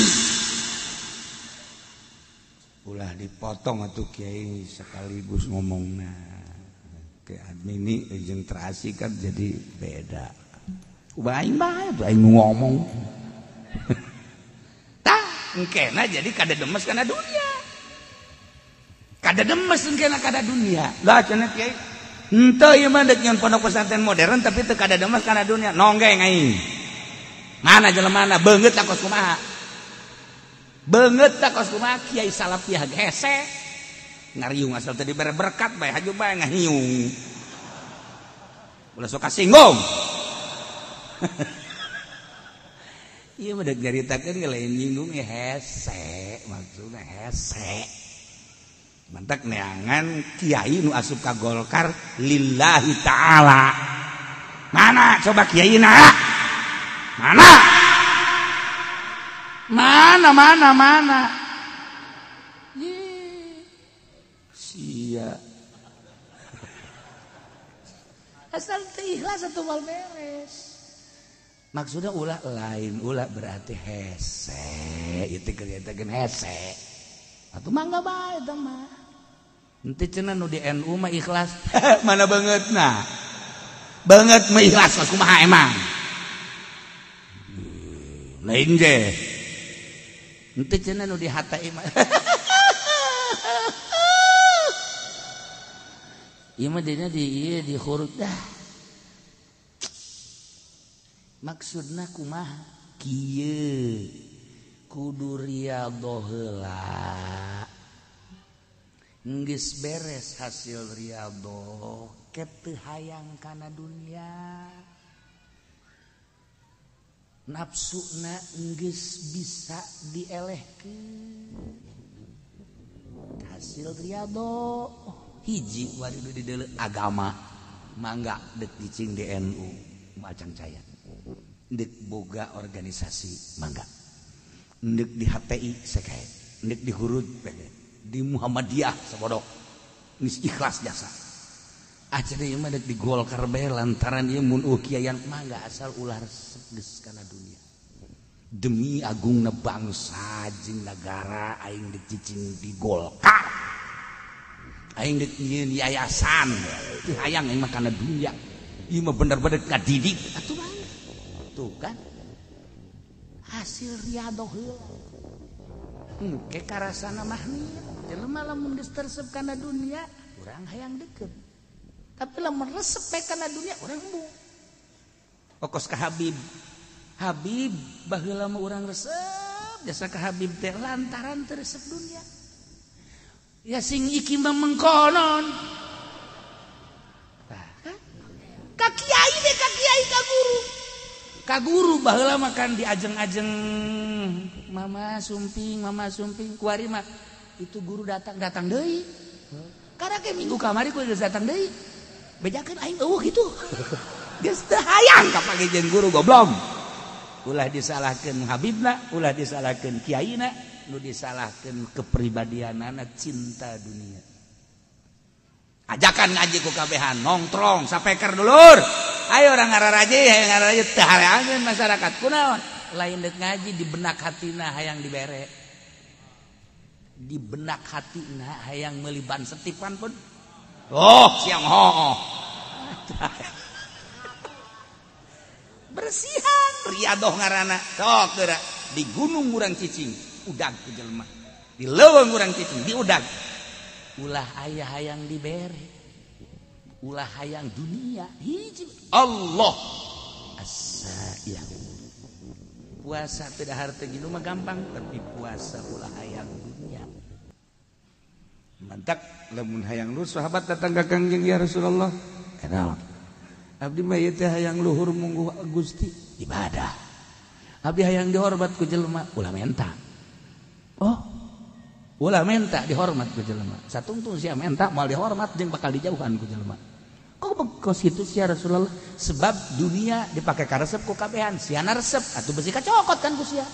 ulah dipotong atuh kiai sekaligus ngomongna ke admini jeung terasi kan jadi beda. Ubah aing bae tuh aing ngomong. Tah engkena jadi kada demes kana dunia. Kada demes engkena kada dunia. Lah cenah kiai henteu ieu mah deuk nyeun pondok pesantren modern tapi teu kada demes kana dunia. Nonggeng aing. Mana jelemana beungeut tak kos kumaha. Beungeut tak kos kumaha kiai Salafiyah hese. Ngariung asal teu dibere berkat bae haju bae ngahiung. Ulah sok kasinggung. Ieu mah deuk nyaritakeun ge lain nyinggung ya hese, maksudna hese. Mantak neangan kiai nu asup ka Golkar lillahi ta'ala. Mana coba kiai na? Mana? Mana mana mana? Ye. Sia. Asal teu ikhlas atuh moal beres. Maksudnya ulah lain ulah berarti hese, itu kelihatan hese. Atuh mangga bae eta mah. Henteu cenah nu di NU mah ikhlas. Mana bangetna? Banget mah ikhlas kumaha emang? Lain ge. Henteu cenah nu di HTI mah. Ieu mah dina di ieu di khurud dah. Maksudna kumaha? Kieu kudu riyadhoh heula. Geus beres hasil riyadhoh, ke teu hayang kana dunia. Nafsuna geus bisa dielehkeun. Hasil riyadhoh hiji wari di deuleu agama mangga deuk cicing di NU macang caya. Deuk boga organisasi mangga. Deuk di HTI sekae, deuk di Hurud pede, di Muhammadiyah sabodok. Geus ikhlas jasa. Ah cenah ieu mah deuk di Golkar bae lantaran ieu mun kiaian mangga asal ulah resep geus kana dunia. Demi agungna bangsa jeung nagara aing deuk cicing di Golkar. Aing deuk nyieun yayasan teu hayang aing mah kana dunia. Ieu mah bener-bener ngadidik atuh mah. Tuh kan hasil riyadhoh heula. Engke karasana mahmir. Jelema lamun geus teresep kana dunia, urang hayang deket. Tapi lamun resep we kana dunia, urang embung. Okos ka Habib. Habib baheula mah urang resep jasa ka Habib teh lantaran teu resep dunia. Ya sing iki mah mengkonon. Tah kan? Ka kiai deh, ka kiai ka guru. Ka guru baheula mah kan diajeng-ajeng mama sumping kuari mah itu guru datang deui. Karena ke minggu kamari ku geus datang deui. Bejakeun aing eueuh kitu. Geus teu hayang ka pake jeung guru goblok. Ulah disalahkeun Habibna, ulah disalahkeun kiaina, nu disalahkeun kepribadianana cinta dunia. Ajakan ngaji ku kabehan, nongtrong sapeker dulur. Ayo orang ngararaje, ayo ngararaje teu hareangeun masyarakat. Kunaon? Lain deuk ngaji di benak hatina hayang dibere. Di benak hatina hayang meuli ban setipan pun. Oh, siang hooh. Bersihan riadoh ngaranna. Sok geura di gunung urang cicing, udag ku jelema. Di leuweung urang cicing, diudag. Ulah aya hayang dibere. Ulah hayang dunia hiji Allah asa ya. Puasa teu dahar teu ginu mah gampang, tapi puasa ulah hayang dunia. Mantak lamun hayang luhur sahabat datang ka Kangjeng ya Rasulullah. Kenal. Abdi mah ieu teh hayang luhur mungguh Gusti ibadah. Abdi hayang dihormat ku jelema ulah menta. Oh, ulah menta dihormat ku jelema. Satungtung sia menta moal dihormat jeung bakal dijauhan ku jelema. Kok kos kitu sia Rasulullah? Sebab dunia dipake karesep ku kabehan, siana resep atuh besi kacokot kan ku sia.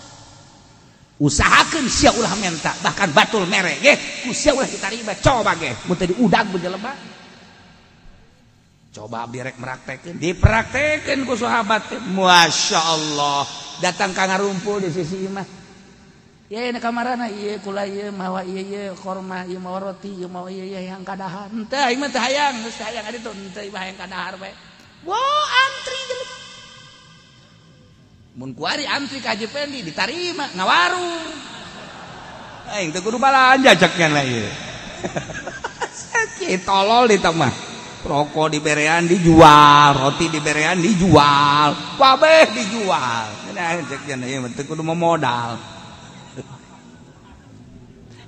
Usahakeun sia ulah menta, bahkan batul mere ge ku sia ulah ditarima, coba ge mun teu diudag ku jelema. Coba abdi rek meraktekeun, dipraktekeun ku sahabat teh. Masya Allah, datang ka ngarumpul di sisi imah. Ye na kamarana ieu kula ieu mawa ieu ieu korma ieu mawa roti ieu mawa ieu ieu yang kadahar. Henteu aing mah teu hayang, geus teu hayang aditu henteu ieu hayang kadahar bae. Wah, antri jelema. Mun kuari antri ka Haji Pendi ditarima ngawarung. Aing teu kudu balanja cek nya ieu. Sakit tolol di mah. Rokok diberean dijual, roti diberean dijual, kabeh dijual. Nah, cek nya ieu mah teu kudu modal.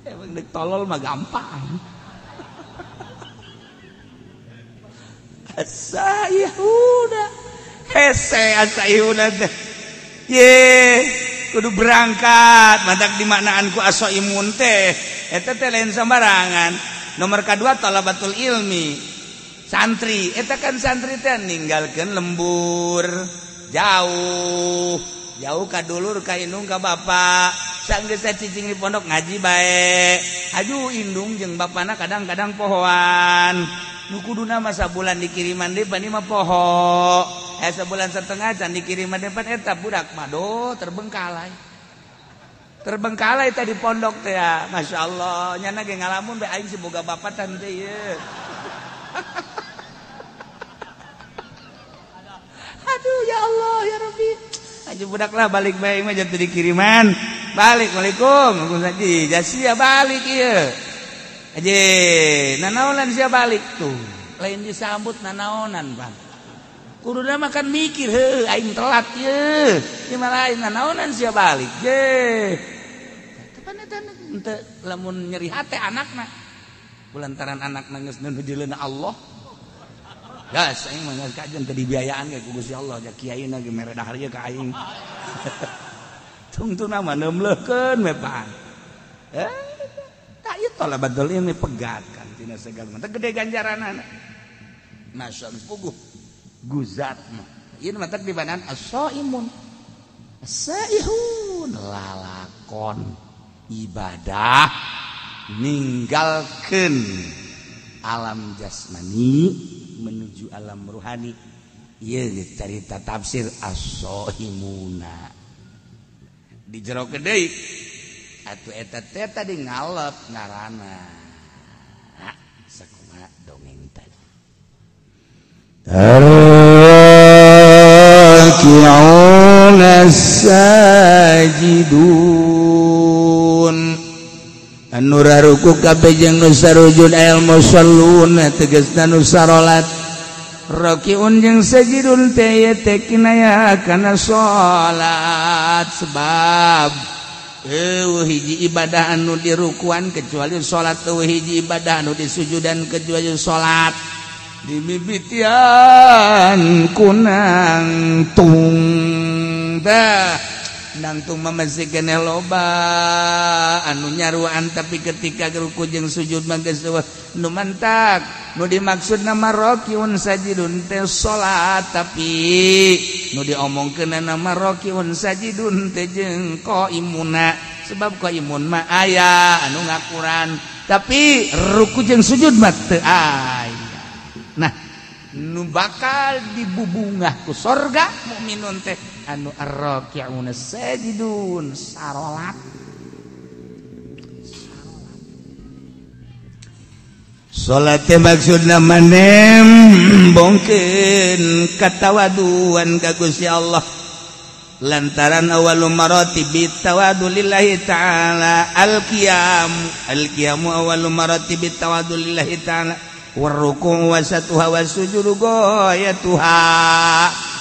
Emang dek tolol mah gampang. Asa Yahuda. Hese asa Yahuda teh. Ye, kudu berangkat. Matak dimaknaan ku aso imun teh. Eta teh lain sembarangan. Nomor kedua talabatul ilmi. Santri, eta kan santri teh ninggalkeun lembur jauh. Jauh ka dulur ka indung ka bapak. Sanggeus cicing di pondok ngaji bae. Aju indung jeung bapana kadang-kadang pohoan. Nu kuduna mah sabulan dikiriman deui pan mah poho. Sabulan setengah can dikiriman depan eta budak mah do terbengkalai. Terbengkalai tadi pondok teh ya. Masya Allah, nyana ge ngalamun bae aing si boga bapatan teh ieu. Aduh ya Allah ya Rabbi. Aja budak lah balik bae mah jatuh dikiriman. Balik, waalaikum. Haji, jasia balik ieu. Haji, nanaonan sia balik tuh. Lain disambut nanaonan, Bang. Kuduna mah kan mikir, heuh aing telat ieu. Ieu mah lain nanaonan sia balik. Je. Tepan eta henteu lamun nyeri hate anakna. Kulantaran anakna geus nuju Allah. Gas aing mah geus kajen teu dibiayaan ge ku Gusti Allah, ja kiaina ge mere dahar ge ka aing. Tungtuna mah neumleukeun we pan. Tak ieu talabatul ilmi pegat kan tina segala mah gede ganjaranana. Masya Allah puguh guzat mah. Ieu mah teh dibanan as-shaimun. As-saihun lalakon ibadah ninggalkeun alam jasmani menuju alam ruhani. Ieu carita tafsir as-shaimuna. Di jero deui atuh eta teh tadi ngalep ngaranna. Sakumaha dongeng tadi. Arraki'una sajidun anu raruku kabeh jeung nu sarujud al musallun tegasna nu sarolat. Rakiun jeung sajidun teh teh kinaya kana salat sebab eueuh hiji ibadah anu dirukuan kecuali salat, eueuh hiji ibadah anu disujudan kecuali salat. Dimimitian kunang tung dah nangtung masih keneh loba anu nyaruan tapi ketika ruku jeung sujud mah geus eueuh nu mantak nu dimaksud nama rakiun sajidun teh salat tapi nu diomongkeun nama rakiun sajidun teh jeung qaimuna sebab qaimun mah aya anu ngakuran tapi ruku jeung sujud mah teu aya. Nah nu bakal dibubungah ku sorga mukminun teh anu arraki'una sajidun sarolat. Salat teh maksudna manem bongkeun katawaduan ka Gusti Allah lantaran awwalu maratibi tawadu lillahi ta'ala al-qiyam al-qiyamu awwalu maratibi tawadu lillahi ta'ala warruku wasatuha wasujudu goyatuha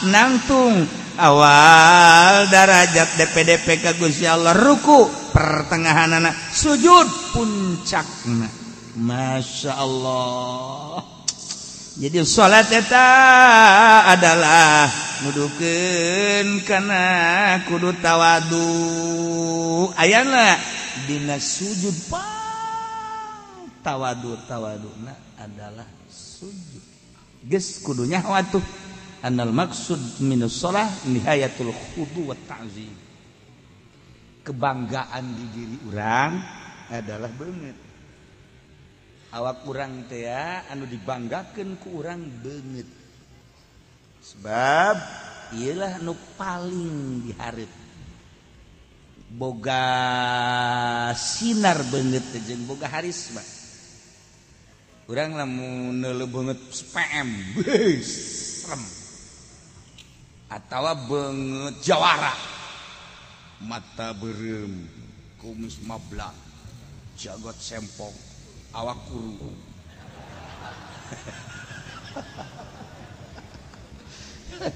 nangtung awal darajat DPDP ka Gusti Allah ruku pertengahanana sujud puncakna. Masya Allah. Jadi salat eta adalah nudukeun kana kudu tawadu ayana dina sujud pang tawadu tawaduna adalah sujud. Geus kudu nyaho atuh anal maksud minus shalah nihayatul khudu wa ta'zim. Kebanggaan di diri urang adalah beungeut. Awak urang teh anu dibanggakeun ku urang beungeut. Sebab ieulah nu paling dihareup. Boga sinar beungeut teh jeung boga harisma. Urang lamun neuleuh beungeut PM, beuh, serem. Atawa beungeut jawara. Mata beureum, kumis mablak, jagot sempong, awak kuru.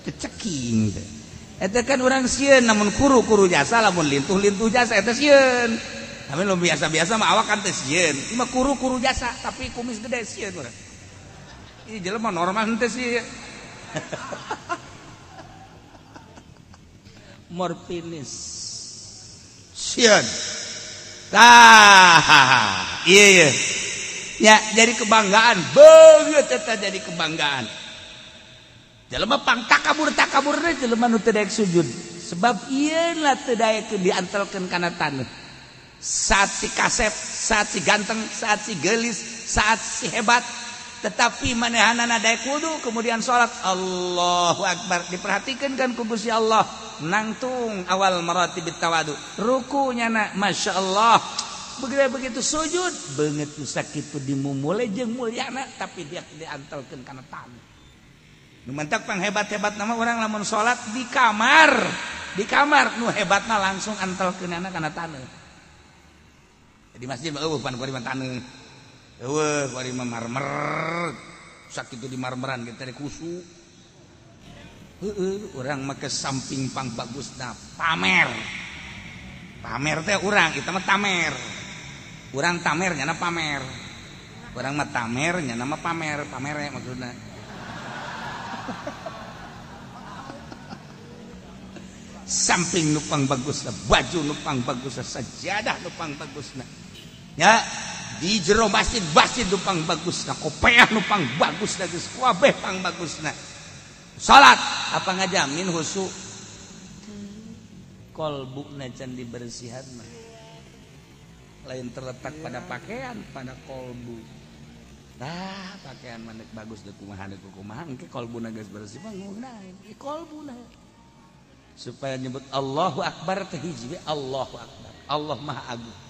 Teceking teh. Eta kan urang sieun namun kuru-kuru jasa lamun lintuh-lintuh jasa eta sieun. Tapi lu biasa-biasa mah awak kan teh sieun. Ieu mah kuru-kuru jasa tapi kumis gede sieun urang. Ieu jelema normal henteu sih. Morfinis. Sieun. Tah, iya iya. Ya, jadi kebanggaan, beungeut eta jadi kebanggaan. Jelema pang takabur-takabur teh jelema nu teu daek sujud. Sebab ieu lah teu daekeun diantelkeun kana taneuh. Saat si kasep, saat si ganteng, saat si geulis, saat si hebat, tetapi manehanana daek wudu kemudian salat Allahu Akbar diperhatikeun kan ku Gusti Allah. Nangtung awal maratibit tawadu. Rukunya na Masya Allah. Begitu sujud beungeut nu sakitu dimumule jeung mulyana tapi dia diantelkeun kana taneuh. Nu mentak panghebat-hebat nama orang lamun salat di kamar. Di kamar nu hebatna langsung antelkeunana kana taneuh. Di masjid mah eueuh pan kuari mah taneuh. Eueuh kuari mah marmer. Sakitu di marmeran ge teh kusu. Heueuh urang mah ke samping pang bagusna pamer. Pamer teh urang, eta mah tamer. Urang tamer nyana pamer. Urang mah tamer nyana mah pamer, pamere maksudna. Samping nupang bagusna, baju nupang bagusna, sajadah nupang bagusna. Ya, di jero masjid masjid nupang bagusna, kopeah nupang bagusna, geus kabeh pang bagusna. Salat apa ngajamin khusyuk? Kolbuna can dibersihan mah. Lain terletak pada pakaian, pada kolbu. Nah, pakaian mah bagus deuk kumaha deuk kumaha, engke kolbuna geus bersih mah ngunain. Kolbuna. Supaya nyebut Allahu Akbar teh hiji we Allahu Akbar. Allah Maha Agung.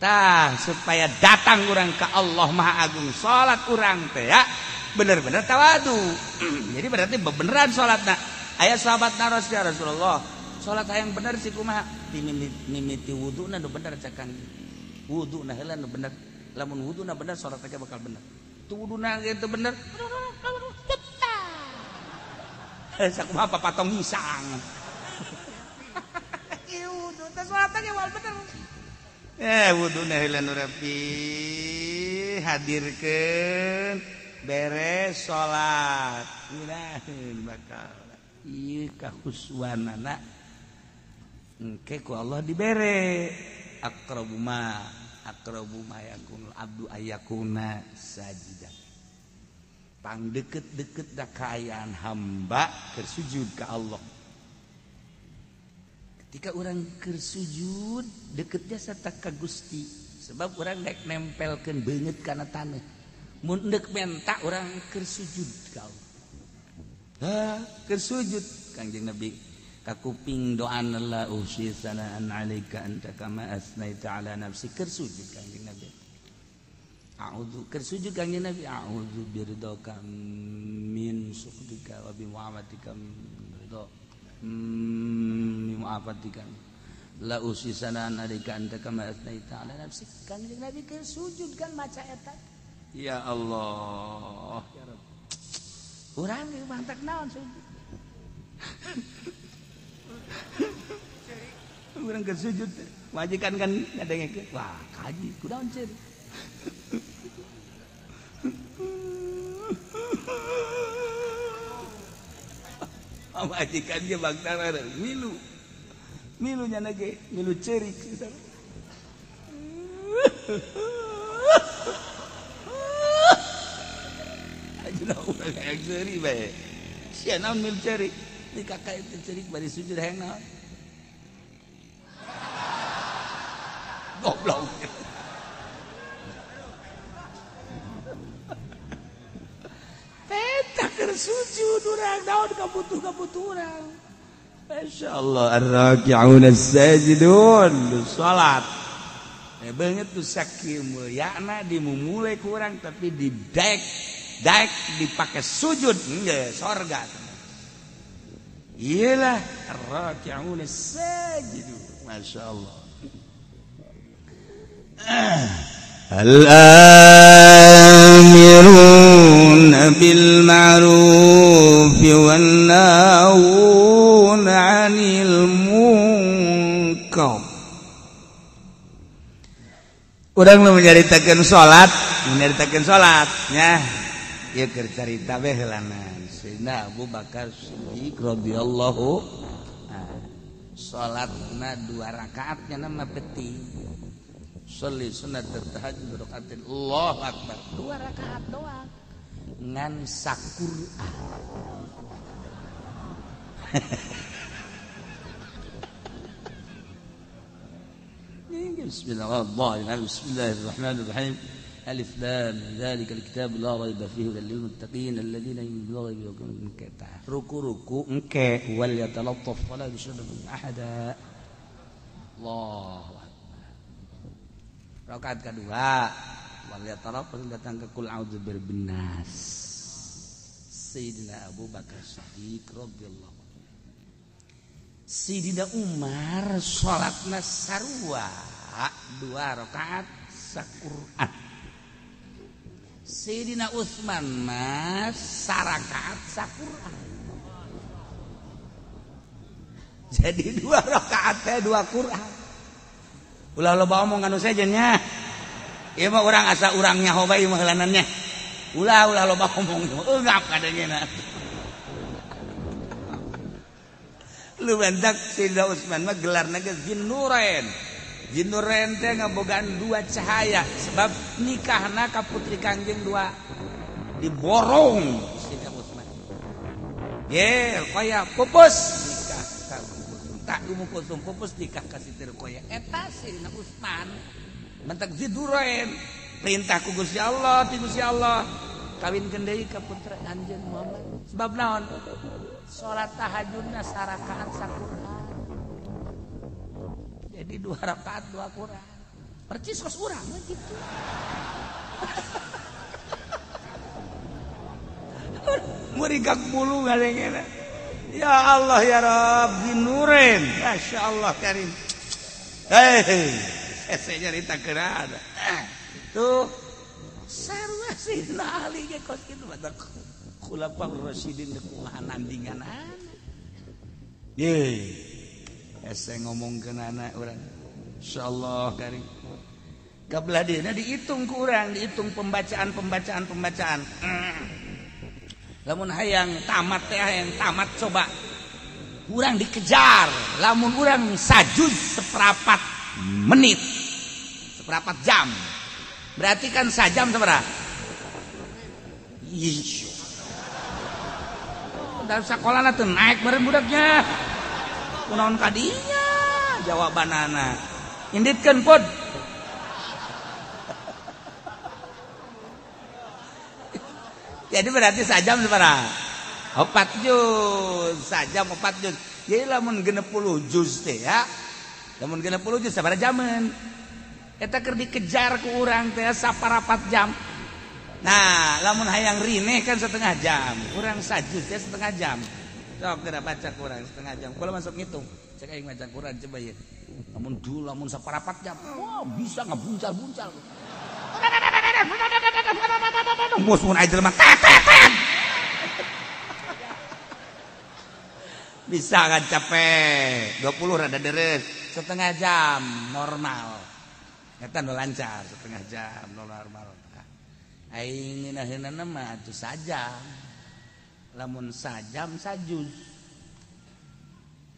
Tah, supaya datang urang ka Allah Maha Agung, salat urang teh ya bener-bener tawadu. Jadi berarti beneran salatna. Aya sahabat naros ya Rasulullah, salat hayang bener sih kumaha? Mimiti wuduna nu bener cakang. Wuduna heula nu bener. Lamun wuduna bener salat teh bakal bener. Tu wuduna ge teu bener. Sakumaha papatong hisang. Ieu wudu teh salat ge wal bener. Wuduna heula nu rapi hadirkeun beres salat. Ngeunaheun bakal. Ieu kahuswanana engke ku Allah dibere aqrabu ma yakunul abdu ayakuna sajidan. Pang deket-deket da kaayaan hamba keur sujud ka Allah. Ketika urang keur sujud deket jasa ka Gusti, sebab urang daek nempelkeun beungeut kana taneuh. Mun deuk menta urang keur sujud ka Allah. Ha, keur sujud Kangjeng Nabi kakuping doan la usi sanaan alaika anta kama asnaita ala nafsi keur sujud Kangjeng Nabi. A'udzu keur sujud Kangjeng Nabi a'udzu biridhaka min sukhtika wa bi mu'afatika min ridha min mu'afatika la usi sanaan alaika anta kama asnaita ala nafsi. Kangjeng Nabi keur sujud kan maca eta. Ya Allah ya Rabb. Urang ge mantak naon sujud. Urang keur sujud majikan kan ngadengekeun wah kaji kunaon ceurik. Majikan ge bangtara milu. Milu nya ge milu ceurik. Ajuna urang hayang ceurik bae. Sia naon milu ceurik? Di kakak itu cerik bari sujud hayang naon? Goblok. Peta keur sujud urang naon kabutuh-kabutuh urang. Masyaallah ar-raki'un as-sajidun salat. Beungeut tu sakieu mulyana dimumule ku urang tapi didaek daek dipake sujud engge sorga. Iyalah ar-raki'un as-sajidun. Masyaallah. Al-amiruna bil ma'ruf wan nahuna 'anil munkar. Urang nu nyaritakeun salat, nya. Ieu keur carita we heulana. Sayyidina Abu Bakar Siddiq radhiyallahu salatna 2 rakaat nya mah penting. Sholli sunat tahajud rakaatin Allahu akbar 2 rakaat doang ngan sakurah. Bismillahirrahmanirrahim. Alif lam dzalikal kitab la raiba fihi hudal lil muttaqin alladzina yu'minuna bil ghaibi wa yuqimuna ruku-ruku engke wal yatalattaf wala yushriku ahada. Allahu akbar. Rakaat kedua wal yatalattaf datang ke kul a'udzu birabbin nas. Sayyidina Abu Bakar Siddiq radhiyallahu anhu. Sayyidina Umar salatna sarua dua rakaat saquran. Sayyidina Utsman mah sarakaat saquran. Jadi dua rakaat teh dua Quran. Ulah loba omong anu sejen nya. Ieu mah urang asa urang nyaho bae mah heulanannya. Ulah ulah loba omong eungap kadangena. Lu bentak Sayyidina Utsman mah gelarna ge Zinnurain. Zinnurain teh ngabogaan dua cahaya sebab nikahna ka putri Kangjeng dua diborong Sayyidina Utsman. Ye, kaya pupus nikah ka Ummu tak Ummu Kulsum pupus nikah ka Siti Ruqayyah. Eta Sayyidina Utsman mentak Zinnurain perintah ku Gusti Allah, ti Gusti Allah kawinkeun deui ka putra Anjeun Muhammad. Sebab naon? Salat tahajudna sarakaat saquran. Jadi dua rakaat dua Quran. Percis kos urang mah gitu. Murigak bulu ngadengena. Ya Allah ya Rabb Zinnurain. Masyaallah karim. Hei, saya nyarita keun. Tuh sarua Sayyidina Ali ge kos kitu batak Khulafaur Rasyidin kumaha nandinganana. Ye. Hese ngomongkeun anak urang. Insyaallah karim. Kabelah dieuna dihitung ku urang, dihitung pembacaan-pembacaan. Lamun hayang tamat teh hayang tamat coba. Urang dikejar, lamun urang sajuz seperempat menit. Seperempat jam. Berarti kan sajam sabaraha? Ih. Dalam sekolahna teu naik bareng budaknya. Kunaon kadinya jawabanana. Inditkeun pod. Jadi berarti sajam sabaraha? 4 juz, sajam 4 juz. Jadi lamun 60 juz teh ya. Lamun 60 juz sabaraha jaman? Eta keur dikejar ku urang teh saparapat jam. Nah, lamun hayang rineh kan setengah jam. Urang sajuz teh setengah jam. Sok geura baca kurang setengah jam. Kula masuk ngitung. Cek aing maca Quran coba ieu. Lamun dulu lamun saparapat jam. Wah, bisa ngabuncal-buncal. Mus mun aing jelema tet. Bisa kan capek. 20 rada deres. Setengah jam normal. Eta nu lancar setengah jam normal. Aing ngeunaheunana mah atuh sajam. Lamun sajam sajuz.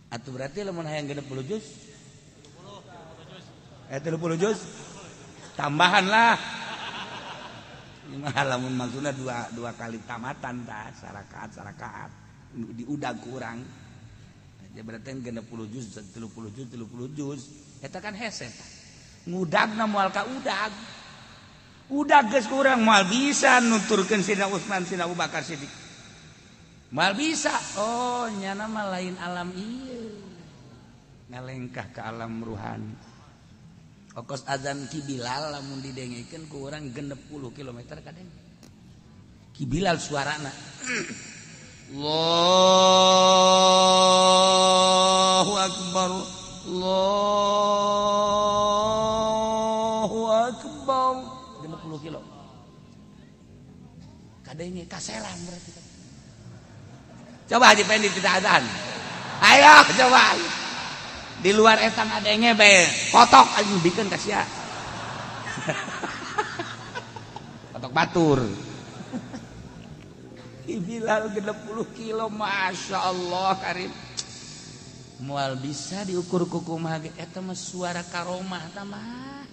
Atuh berarti lamun hayang 60 juz? 30 juz. Tambahan lah. Mah lamun maksudna dua kali tamatan tah sarakaat diudag kurang. Ya berarti 60 juz, 30 juz, 30 juz. Eta kan hese tah. Ngudagna moal ka udag. Udag geus kurang moal bisa nuturkeun Sayyidina Utsman, Sayyidina Abu Bakar Siddiq. Moal bisa. Oh, nyana mah lain alam ieu. Ngalengkah ke alam ruhani. Okos azan Ki Bilal lamun didengekeun ku urang 60 km kadeng. Ki Bilal suarana. Allahu akbar. Allahu akbar. 60 kilo. Kadenge kaselan berarti. Coba Haji Pendi tidak azan. Ayo coba. Di luar eta ngadenge bae. Kotok anjing bikeun ka sia. Kotok batur. Bilal 60 kilo, Masya Allah karim. Moal bisa diukur ku kumaha ge eta mah suara karomah ta mah.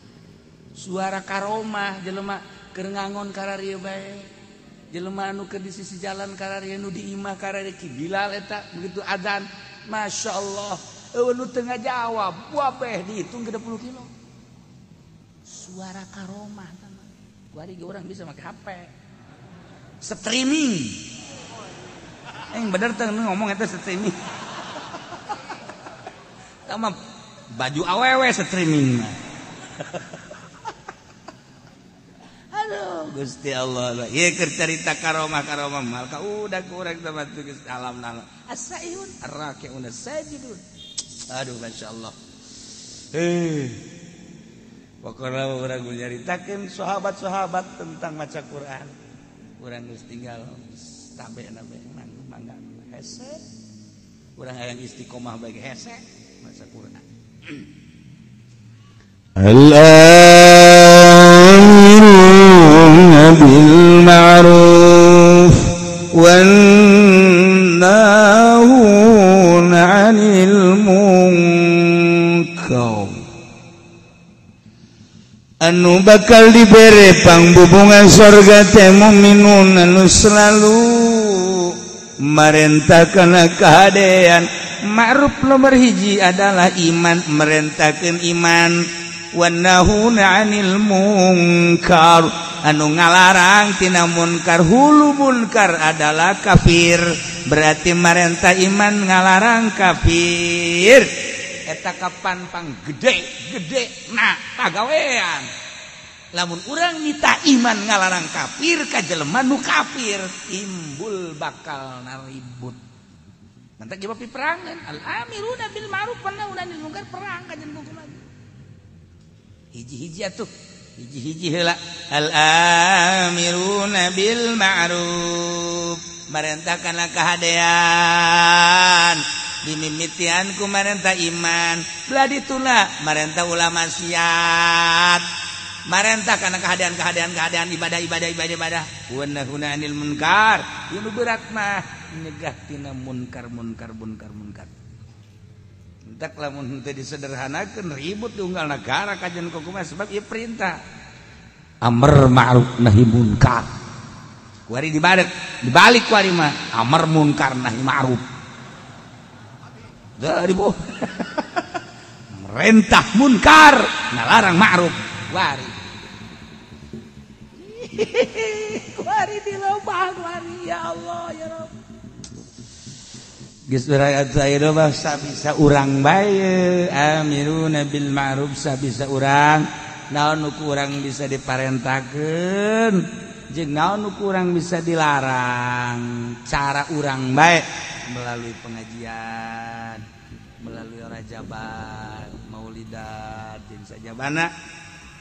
Suara karomah jelema keur ngangon kararieu bae. Jelema anu keur di sisi jalan kararieu nu di imah kararieu Ki Bilal eta begitu azan, Masya Allah. Eueuh nu teu ngajawab, wabeh dihitung 60 kilo. Suara karomah ta mah. Kuari ge urang bisa make HP. Streaming. Yang bener teh ngomong eta streaming. Tama baju awewe streaming mah. Aduh Gusti Allah. Ieu keur carita karomah-karomah mal ka udah kurang sama tugas alam nala. As-saihun ar-raki'un as-sajidun. Aduh masyaallah. Pokoknya urang nyaritakeun sahabat-sahabat tentang maca Quran. Urang geus tinggal tabe-nabe mangga hese. Urang hayang istiqomah bae hese maca Quran. Al-amiruna bil ma'ruf wan nahuna 'anil munkar. Anu bakal dibere pangbubungan sorga teh mukminun anu selalu marentahkeun kahadean. Ma'ruf nomor hiji adalah iman, merentahkeun iman. Wan nahuna 'anil munkar, anu ngalarang tina munkar. Hulu munkar adalah kafir, berarti marentah iman ngalarang kafir. Eta kapan pang gede-gede nah pagawean. Lamun urang nita iman ngalarang kafir ka jelema nu kafir timbul bakal naribut. Mantak jawab peperangan. Al amiruna bil ma'ruf wan nahuna 'anil munkar, perang ka jeung kumaha. Hiji-hiji atuh, hiji-hiji heula. Al amiruna bil ma'ruf, marentahkanlah kahadean. Dimimitian ku marentah iman, belah dituna marentah ulama maksiat, marentah karena keadaan keadaan keadaan ibadah ibadah ibadah ibadah. Wa nahuna 'anil munkar, ieu nu berat mah nyegah tina munkar munkar munkar munkar. Entak lamun henteu disederhanakeun ribut di unggal nagara kajian kumaha sebab ieu perintah amar ma'ruf nahi munkar. Kuari dibalik, dibalik kuari mah amar munkar nahi ma'ruf. Dari bu merentah munkar ngalarang ma'ruf. Wari kuari di lobang wari ya Allah ya Rabb. Geus urang saya mah sabisa urang bae amiruna bil ma'ruf, sabisa urang naon nu kurang bisa diparentakeun jeung naon nu kurang bisa dilarang. Cara urang bae melalui pengajian, melalui rajaban, maulidat, jeung sajabana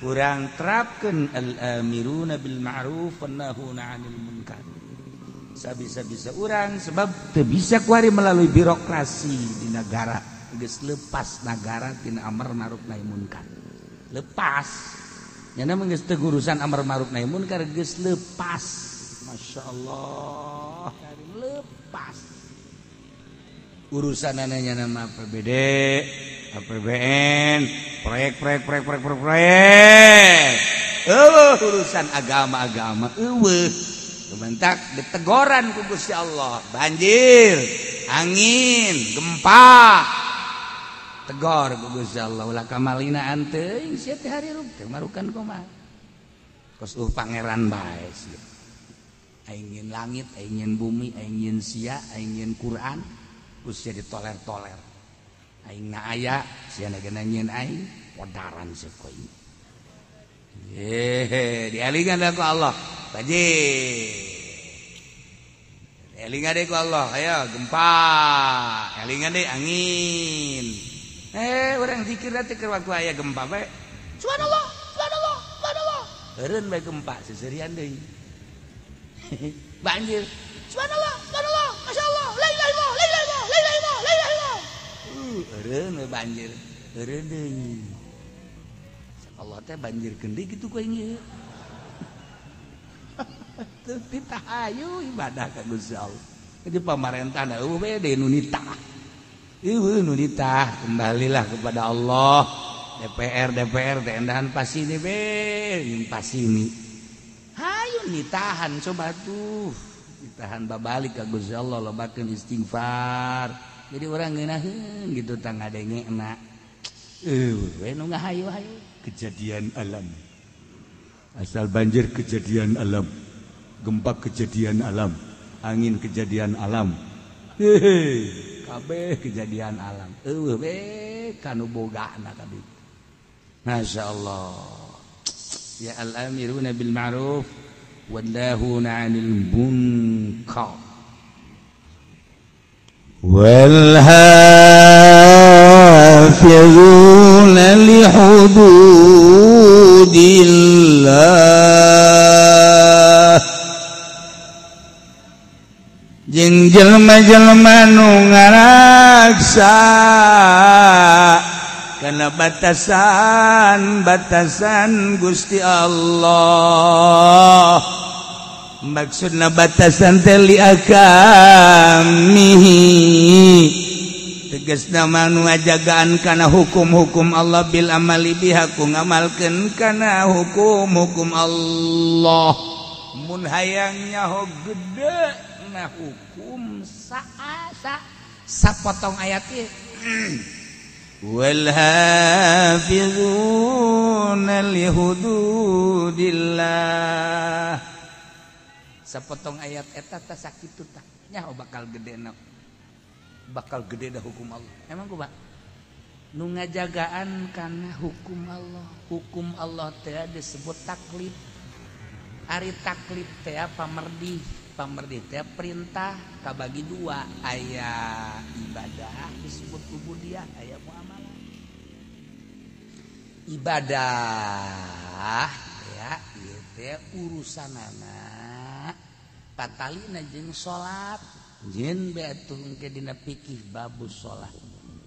urang terapkeun al-amiruna bil ma'ruf wan nahuna 'anil munkar. Sabisa-bisa urang sebab teu bisa kuari melalui birokrasi di negara. Geus lepas negara tina amar ma'ruf nahi munkar. Lepas. Nyana mah geus teu urusan amar ma'ruf nahi munkar, geus lepas. Masyaallah, lepas. Urusan ananya nama APBD, APBN, proyek proyek proyek proyek proyek proyek. Urusan agama-agama eueuh. Kebentak ditegoran ku Gusti Allah, banjir, angin, gempa. Tegor ku Gusti Allah, ulah kamalina teuing sia teh harirup teh marukan kumaha. Kos pangeran bae sia. Aing nyeun langit, aing nyeun bumi, aing nyeun sia, aing nyeun Quran. Usia ditoler-toler. Aing na aya, sia na nyeun aing, podaran sia koy. Ye, dialingan ku Allah. Banjir. Elingan deui ku Allah, ayo gempa. Elingan deui angin. Urang zikir teh keur waktu aya gempa bae. Subhanallah, subhanallah, subhanallah. Eureun bae gempa seserian deui. Banjir. Subhanallah, subhanallah, masyaallah, la ilaha illallah, la ilaha illallah, la ilaha illallah, la ilaha illallah. Eureun we banjir, eureun deui. Allah teh banjir keun deui kitu ku aing ieu. Teu ditahayu ibadah ka Gusti Allah. Jadi pamarentah eueuh we deui nu nitah. Eueuh nu nitah, kembalilah kepada Allah. DPR DPR teh endahan pasini be, jeung pasini. Hayu nitahan coba tuh. Ditahan babalik ka Gusti Allah lobakeun istighfar. Jadi urang ngeunaheun gitu tah ngadengena. Eueuh we nu ngahayu-hayu kejadian alam. Asal banjir kejadian alam, gempa kejadian alam, angin kejadian alam, hehe, kabeh kejadian alam. Eueuh we kanu bogana ka ditu. Masya Allah. Ya al-amiruna bil ma'ruf wan nahuna 'anil munkar. Wal hafizuna li hududillah jeung jelema-jelema nu ngaraksa kana batasan-batasan Gusti Allah. Maksudna batasan teh li akamihi tegasna manu ngajagaan kana hukum-hukum Allah bil amali biha ku ngamalkeun kana hukum-hukum Allah. Mun hayang nyaho gede na hukum saasa sapotong ayat ieu wal hafizuna li hududillah sapotong ayat eta tah sakitu tah nyaho bakal gede na bakal gede dah hukum Allah. Emang kumaha nu ngajagaan kana hukum Allah. Hukum Allah teh disebut taklif. Ari taklif teh pamerdi, pamerdi teh perintah kabagi dua, aya ibadah disebut ubudiyah, aya muamalah. Ibadah ya ieu teh urusanana patalina jeung salat. Jin be atuh engke dina fikih babus salat.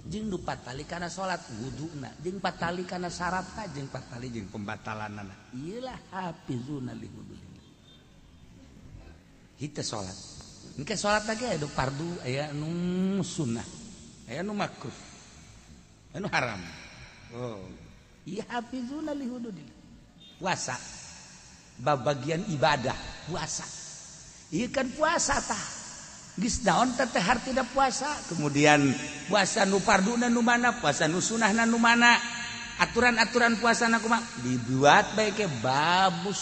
Jeung nu patali kana salat wuduna, jeung patali kana syaratna, jeung patali jeung pembatalanana. Ieu lah hafizuna li hududillah. Hita salat. Engke salat lagi aya nu fardu, aya nu sunnah, aya nu makruh, aya nu haram. Oh, ieu hafizuna li hududillah. Puasa bab bagian ibadah puasa. Ieu kan puasa tah. Geus naon teh hartina puasa, kemudian puasa nu farduna nu mana, puasa nu sunahna nu mana, aturan-aturan puasana kumaha dibuat bae ke babus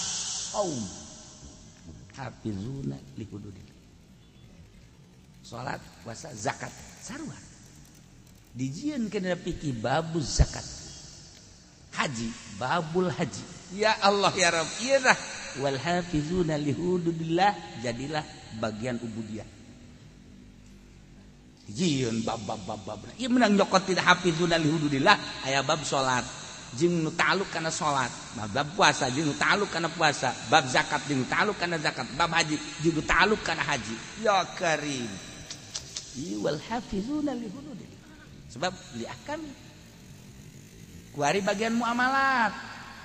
saum. Hafizuna li hududillah. Salat, puasa, zakat sarua. Dijieun kana fikih babus zakat. Haji, babul haji. Ya Allah ya Rabb, ieu tah wal hafizuna li hududillah jadilah bagian ubudiyah. Jieun bab bab bab bab. Ieu menang nyokot tidak hafizuna li hududillah aya bab salat jeung nu ta'alluq kana salat, bab puasa jeung nu ta'alluq kana puasa, bab zakat jeung nu ta'alluq kana zakat, bab haji jeung nu ta'alluq kana haji. Ya Karim. Ieu wal hafizuna li hududillah. Sebab li ahkami. Kuari bagian muamalat.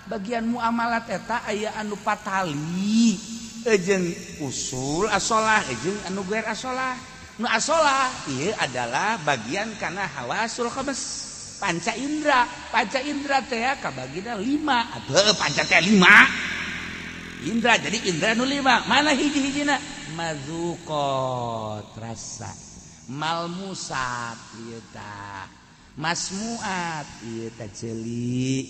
Bagian muamalat eta aya anu patali jeung usul asolah jeung anu guer asolah. Nu asolah ieu adalah bagian kana hawasul khams, panca indra. Panca indra teh kabagina 5. Atuh panca teh 5. Indra jadi indra nu 5. Mana hiji-hijina? Mazuqat rasa, malmusat ieu tah, masmuat ieu tah ceuli,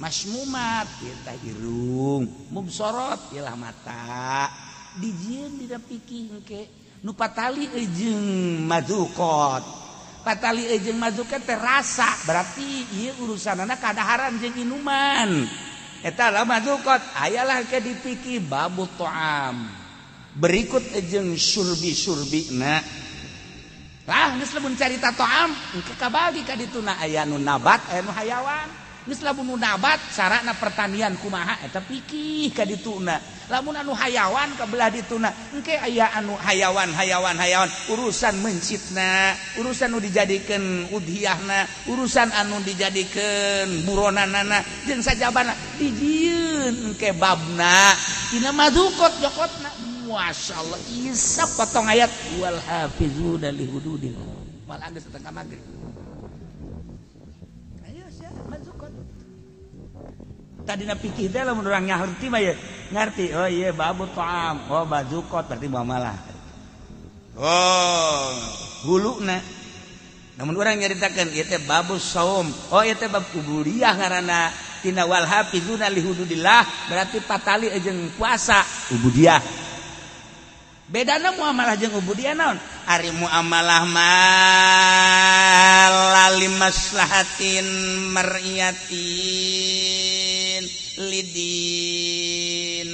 masmumat ieu tah irung, mubsorot ieu lah mata. Dijieun dina pikih engke nu patali jeung mazukot. Patali jeung mazukot teh rasa, berarti ieu urusanana kadaharan jeung inuman. Eta lah mazukot, ayalah ke dipikir babu ta'am. Berikut jeung surbi-surbina. Lah geus lamun carita ta'am, engke kabagi ka dituna aya nu nabat, aya nu hayawan. Geus lamun nu nabat carana pertanian kumaha eta pikih ka dituna. Lamun anu hayawan ka belah dituna, engke aya anu hayawan hayawan hayawan urusan mencitna, urusan nu dijadikeun udhiyahna, urusan anu dijadikeun buronanana jeung sajabana dijieun engke babna dina mazukot jokotna. Masyaallah isap potong ayat wal hafizuna li hududillah. Mal geus datang ka magrib. Ayo sia mazukot. Tadina pikih teh lamun urang ngarti mah ye ngarti, oh iya babu ta'am, oh bazukot berarti muamalah. Oh, huluna. Namun urang nyaritakeun ieu teh babu saum, oh ieu teh bab ubudiyah ngaranna. tina wal hafizuna li hududillah berarti patali jeung puasa ubudiyah. Bedana muamalah jeung ubudiyah naon? Ari muamalah mah lali maslahatin mar'iyatin lidin.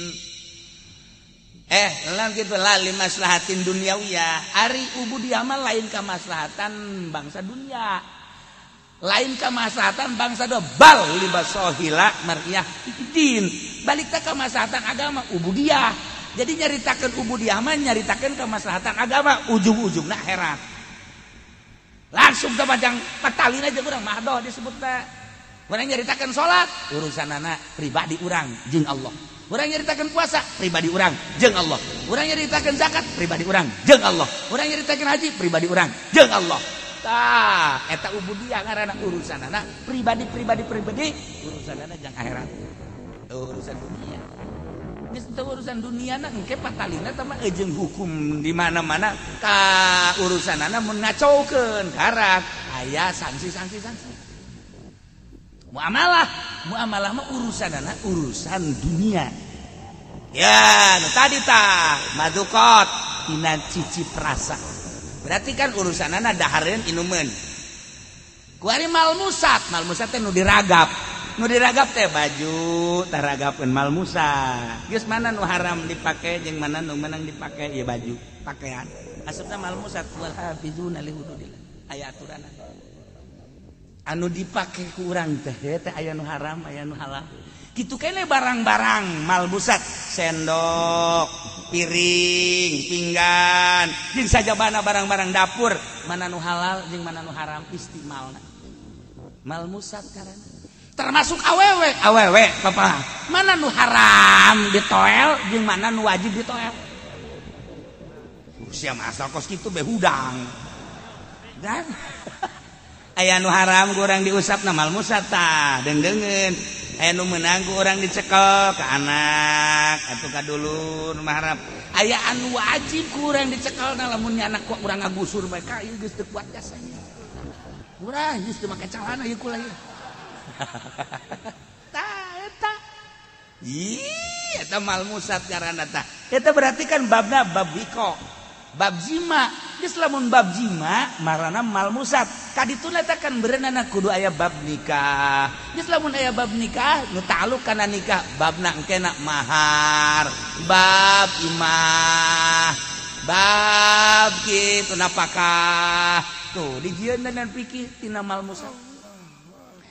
Lain gitu lali maslahatin duniawiyah. Ari ubudiyah mah lain kamaslahatan bangsa dunia. Lain kamaslahatan bangsa do bal libasohila mar'iyah din. Balik teh kamaslahatan agama ubudiyah. Jadi nyaritakeun ubudiyah mah nyaritakeun kemaslahatan agama ujung-ujungna akhirat. Langsung teh majang patalin aja urang mahdoh disebutna. Urang nyaritakeun salat urusanana pribadi urang jeung Allah. Urang nyaritakeun puasa pribadi urang jeung Allah. Urang nyaritakeun zakat pribadi urang jeung Allah. Urang nyaritakeun haji pribadi urang jeung Allah. Tah eta ubudiyah ngaranna urusanana pribadi pribadi pribadi urusanana jeung akhirat. Urusan dunia. Geus teu urusan dunia na engke patalina teh mah jeung hukum di mana-mana ka urusanana mun ngacaukeun karak aya sanksi-sanksi sanksi. Muamalah, muamalah mah urusanana urusan dunia. Ya, nu tadi tah madukot tina cicip rasa. Berarti kan urusanana dahareun inumeun. Kuari malmusat, malmusat teh nu diragap. Nu diragap teh baju taragapeun malmusa. Geus mana nu haram dipake jeung mana nu meunang dipake ieu baju, pakaian. Asupna malmusat wal hafizuna li hududillah. Aya aturanna. Anu dipake ku urang teh teh aya nu haram, aya nu halal. Kitu keneh barang-barang malmusat, sendok, piring, pinggan, jeung sajabana barang-barang dapur, mana nu halal jeung mana nu haram istimalna. Malmusat karana. Termasuk awewe, awewe papa. Mana nu haram ditoel jeung mana nu wajib ditoel. Sia asal kos kitu be hudang. Dan aya nu haram ku urang diusapna malmusat tah, deungdeungeun. Aya nu meunang ku urang dicekel ka anak atuh ka dulur mah haram. Aya anu wajib ku urang dicekelna lamun nya anak ku urang ngagusur bae ka ieu geus teu kuat jasanya. Urang geus teu make calana ieu kula ieu. Tah eta. Ih, eta malmusat ngaranna tah. Eta berarti kan babna bab wiko, bab jima. Geus lamun bab jima marana malmusat. Kadituna teh kan berenana kudu aya bab nikah. Geus lamun aya bab nikah nu ta'alluq kana nikah, babna engkena mahar, bab imah, bab kitu napakah. Tuh dijieun dan pikir tina malmusat.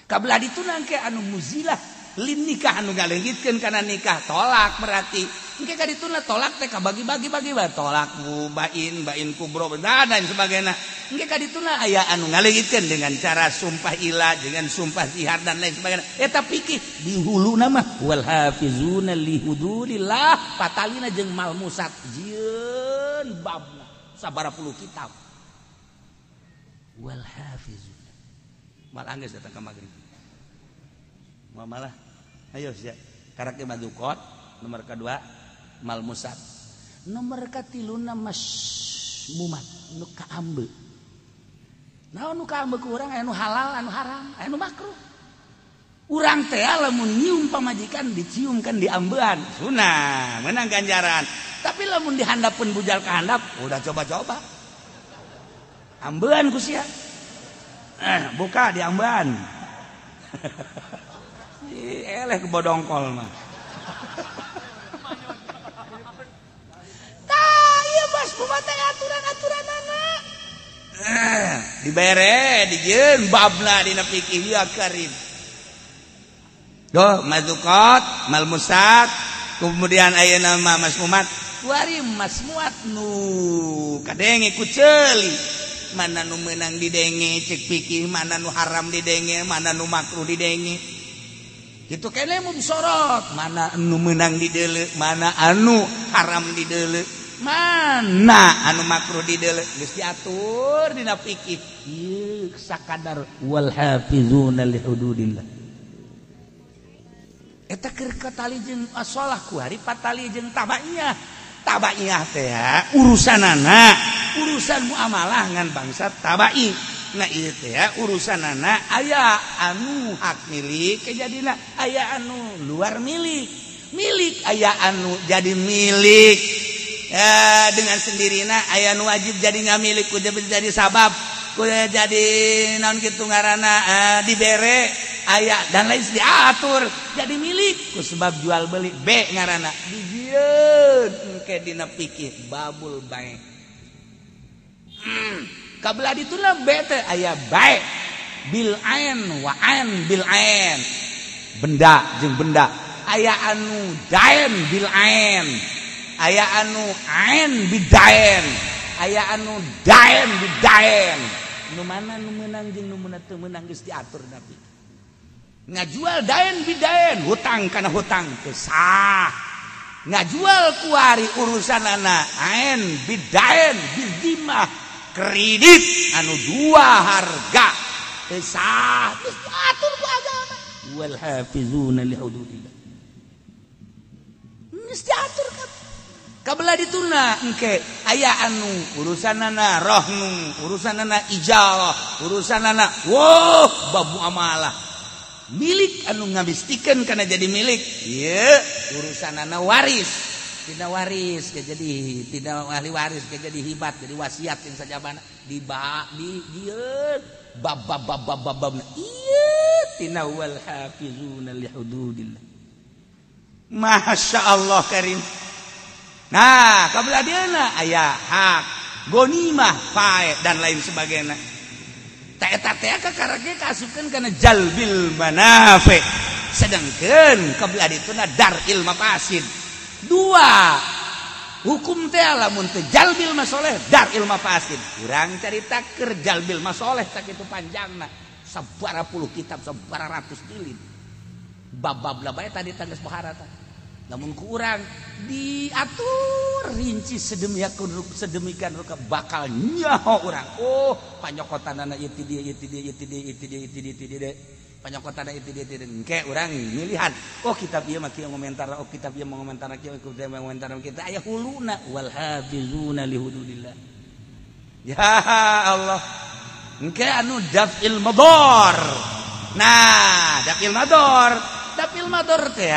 Kabelah dituna engke anu muzilah lin nikah anu ngaleungitkeun kana nikah tolak berarti engke ka dituna tolak teh kabagi-bagi-bagi bae tolak bain bain kubro dan lain sebagainya engke ka dituna aya anu ngaleungitkeun dengan cara sumpah ila dengan sumpah zihar dan lain sebagainya eta pikir di huluna mah wal hafizuna li hududillah patalina jeung malmusat jieun babna sabaraha puluh kitab wal hafizuna mal anggeus datang ka magrib. Muamalah. Ayo sia. Karakter madukot nomor kedua malmusat. Nomor katiluna masmumat nu kaambe. Naon nu kaambe ku urang aya nu halal, anu haram, aya nu makruh. Urang teh lamun nyium pamajikan dicium kan diambean, sunah, menang ganjaran. Tapi lamun dihandapeun bujal ka handap, udah coba-coba. Ambean ku sia. Buka diambean. Eleh kebodongkol mah. Tah ieu bas kumaha teh aturan-aturanana. Dibere dijieun babna dina fikih ya karim. Duh mazukot, malmusat, kemudian ayeuna mah masmumat. Kuari masmuat nu kadenge ku ceuli. Mana nu meunang didenge cek fikih, mana nu haram didenge, mana nu makruh didenge. Kitu keneh mubsorot, mana anu meunang dideuleu, mana anu haram dideuleu, mana anu makruh dideuleu, geus diatur dina fikih. Ieu sakadar wal hafizuna li hududillah. Eta keur katali jeung asolah kuari patali jeung tabaiyah. Tabaiyah teh urusanana, urusan muamalah ngan bangsa tabai. Nah ieu teh ya urusanana aya anu hak milik kejadina, aya anu luar milik. Milik aya anu jadi milik dengan sendirina, aya anu wajib jadi ngamilik kudu jadi sabab, kudu jadi naon kitu ngaranna dibere aya dan lain diatur jadi milik ku sebab jual beli B ngaranna dijieun engke dina pikir babul bae. Kabelah dituna B teh aya bae bil ain wa ain bil ain, benda jeung benda, aya anu daen bil ain, aya anu ain bidaen, aya anu daen bidaen. Nu mana nu meunang jeung nu teu meunang geus diatur tapi ngajual daen bidaen hutang kana hutang teu sah. Ngajual kuari urusanana ain bidaen bidimah kredit anu dua harga teu sah, geus diatur ku agama. Wal hafizuna li hududillah geus diatur kan. Kabelah dituna engke aya anu urusanana rohnu, urusanana ijarah, urusanana wah bab muamalah. Milik anu ngabistikeun kana jadi milik ieu urusanana waris, tidak waris ke jadi tidak ahli waris ke jadi hibat, jadi wasiat yang sajabana di di dieu bab bab bab bab bab, bab. Ieu tina wal hafizuna li hududillah. Masya Allah karim. Nah, kabelah dieuna aya hak gonimah fae dan lain sebagainya. Ta eta teh kakarake kaasupkeun kana jalbil manafi. Sedangkeun kabelah dituna daril mafasid. Dua hukum teh lamun teu jalbil masoleh daril mafasid. Urang carita keur jalbil masoleh tak kitu panjangna. Sabaraha puluh kitab, sabaraha ratus jilid. Bab-bab bae tadi tangges pohara tah. Namun kurang diatur rinci sedemikian rupa bakal nyaho urang. Oh, panyokotanana ieu ti dieu ieu ti dieu ieu ti dieu ieu ti dieu ieu ti dieu ti dieu. Panyokotanana ieu ti dieu ti dieu. Engke urang milihan. Oh, kitab ieu mah kieu ngomentar, oh kitab ieu ngomentar kieu, kitab ieu ngomentar kita aya huluna wal hafizuna li hududillah. Ya Allah. Engke anu daf'il madar. Nah, daf'il madar. Daf'il madar teh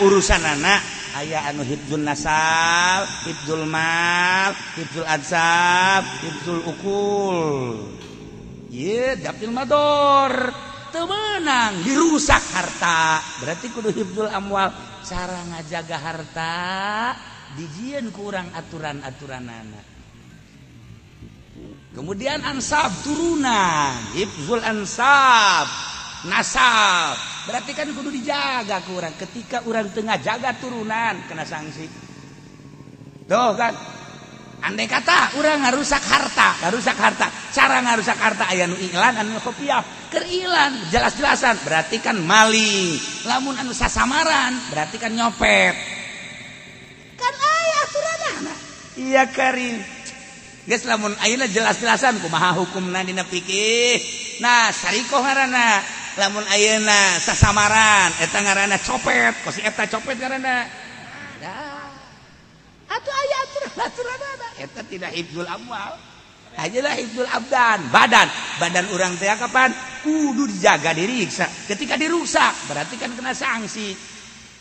urusanana aya anu hifdzul nasab, hifdzul mal, hifdzul ansab, hifdzul ukul. Ieu daf'il madar teu meunang dirusak harta. Berarti kudu hifdzul amwal, cara ngajaga harta dijieun ku urang aturan-aturanana. Kemudian ansab turunan, hifdzul ansab, nasab. Berarti kan kudu dijaga ku urang. Ketika urang teu ngajaga turunan kena sanksi. Tuh kan. Andai kata urang ngarusak harta, Cara ngarusak harta aya nu iklan anu kopiah. Keur iklan jelas-jelasan berarti kan maling. Lamun anu sasamaran berarti kan nyopet. Kan aya aturanana. Iya karim. Geus lamun ayeuna jelas-jelasan kumaha hukumna dina fikih. Nah, sarikoh ngaranna. Lamun ayeuna sasamaran eta ngaranna copet, kos eta copet ngaranna. Nah, atuh aya aturan-aturanana. Eta tidak hifdzul amwal. Ajalah hifdzul abdan, badan. Badan urang teh kapan kudu dijaga diriksa. Ketika dirusak berarti kan kena sanksi.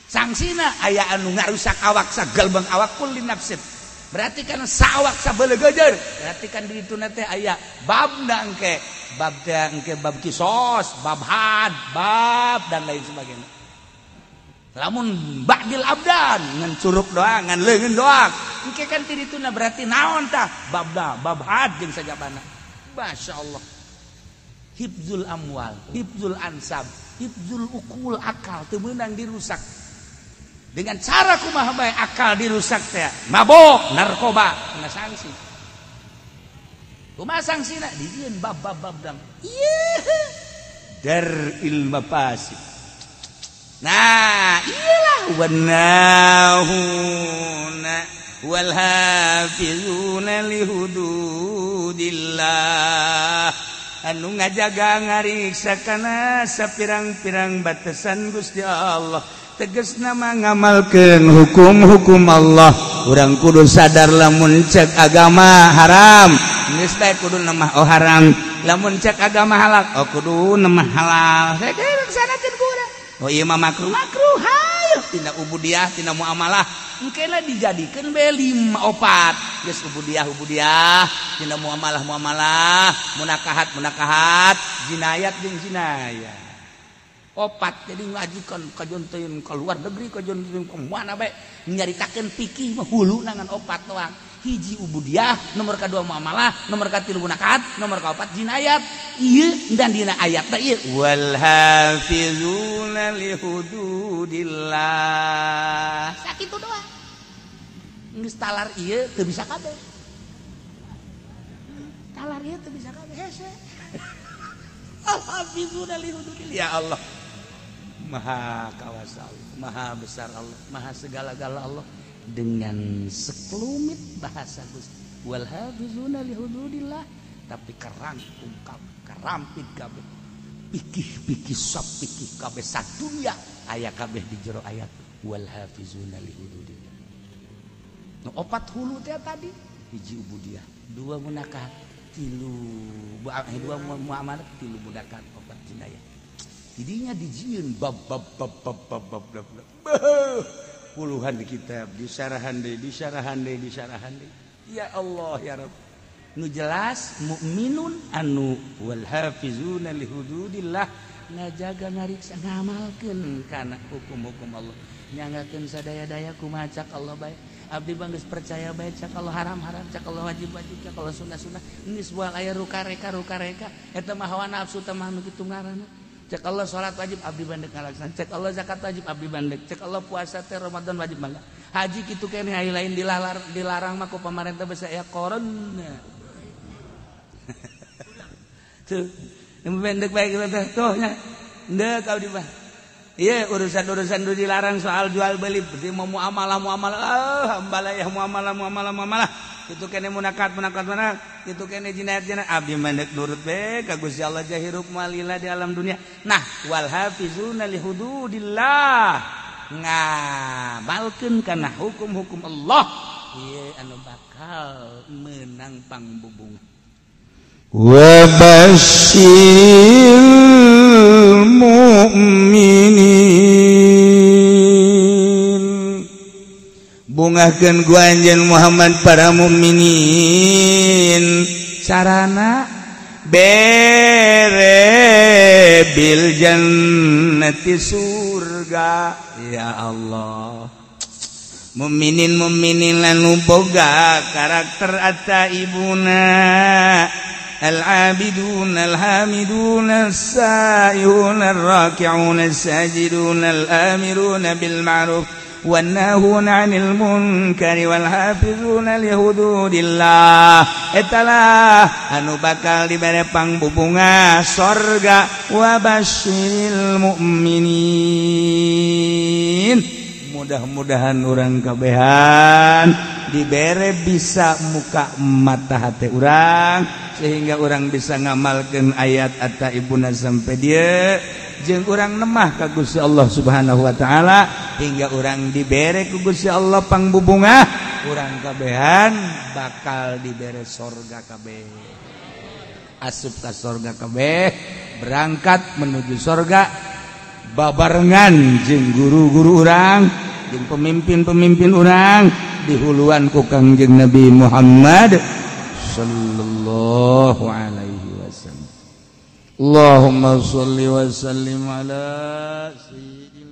Sanksina aya anu ngarusak awak sagalbang awak kulli nafsin. Berarti kan sawak sabelegejer. Berarti kan di dituna teh aya babna engke, bab teh engke bab kisos, bab had, bab dan lain sebagainya. Lamun ba'dil abdan ngan curug doang, ngan leungeun doang. Engke kan ti dituna berarti naon tah? Babna, bab had jeung sajabana. Masyaallah. Hifdzul amwal, hifdzul ansab, hifdzul ukul, akal teu meunang dirusak. Dengan cara kumaha bae akal dirusak teh, mabok, narkoba, kena sanksi. Kumaha sanksina? Dijieun bab-bab dang. Ieu daril mafasid. Nah, iyalah wanahuna wal hafizuna li hududillah. Anu ngajaga ngariksa kana sapirang-pirang batasan Gusti Allah. Tegasna mah ngamalkeun hukum-hukum Allah. Urang kudu sadar lamun cek agama haram, geus bae kudu mah oh haram. Lamun cek agama halal, oh kudu nemah halal. Saya laksanakeun ku urang. Oh ieu mah makruh, makruh hayu tina ubudiah, tina muamalah. Engkena dijadikeun be 5 4. Geus ubudiah ubudiah, tina muamalah muamalah, munakahat munakahat, jinayat jeung jinayat. Opat jadi ngajikan kajonteun ka luar negeri kajonteun ka mana bae nyaritakeun fikih mah hulu nangan opat doang. Hiji ubudiah, nomor kadua muamalah, nomor katilu munakahat, nomor kaopat jinayat. Ieu dan dina ayat teh ieu wal hafizuna li hududillah. Sakitu doang. Geus talar ieu teu bisa kabeh. Talar ieu teu bisa kabeh hese. Al hafizuna li hududillah. Ya Allah. Maha kawasa Allah, maha besar Allah, maha segala-gala Allah dengan sekelumit bahasa Gusti. Wal hafizuna li hududillah, tapi kerangkum kabeh, kerampit kabeh. Pikih-pikih sop pikih kabeh sadunya aya kabeh di jero ayat wal hafizuna li hududillah. Nu opat hulu teh tadi, hiji ubudiah, dua munakahat, tilu dua muamalah, tilu munakahat, opat jinayah. Jadinya dijieun bab bab bab bab bab bab bab. Puluhan kitab disarahan deui, disarahan deui, disarahan deui. Ya Allah ya Rabb. Nu jelas mukminun anu wal hafizuna li hududillah ngajaga ngariksa ngamalkeun kana hukum-hukum Allah. Nyanggakeun sadaya-daya kumaha cak Allah bae. Abdi bang geus percaya bae cak Allah haram-haram, cak Allah wajib-wajib, cak Allah sunnah-sunnah. Geus buang aya rukareka-rukareka eta mah hawa nafsu teh mah nu kitu ngaranna. Cek Allah salat wajib abdi bandek ngalaksanaan, cek Allah zakat wajib abdi bandek, cek Allah puasa teh Ramadan wajib bangga. Haji kitu keneh aya lain dilarang mah ku pamarentah basa aya corona. Tuh, nu bandek bae kitu teh tuh nya. Ndek abdi mah. Ieu urusan-urusan nu dilarang soal jual beli, berarti mau muamalah muamalah, ah hambalayah muamalah muamalah muamalah. Itu kene munakat munakat munakat, itu kene jinayat jinayat abdi mandek nurut be ka Gusti Allah jahirup malila di alam dunia. Nah, wal hafizuna li hududillah ngamalkeun kana hukum-hukum Allah ieu anu bakal menang pangbubung. Wa basyiril mu'minin, bungahkeun ku anjeun Muhammad para mukminin sarana bere bil jannati surga. Ya Allah, mukminin mukminin anu boga karakter ataibuna al-abidun al-hamidun as-saihun ar-raki'un as-sajidun al-amirun bil ma'ruf والناهون عن المنكر والحافظون لحدود الله. Etalah anu bakal dibere pangbubunga sorga. Wa basyiril mu'minin. Mudah-mudahan urang kabehan dibere bisa muka mata hati urang sehingga urang bisa ngamalkeun ayat ata ibuna sampai dia jeung urang nemah ka Gusti Allah Subhanahu wa taala hingga urang dibere ku Gusti Allah pangbubungah urang kabehan bakal dibere sorga kabeh, asup ka sorga kabeh, berangkat menuju sorga babarengan jeung guru-guru urang jeung pemimpin-pemimpin urang dihuluan ku Kangjeng Nabi Muhammad sallallahu alaihi wasallam. Allahumma sholli wa sallim ala sayyidina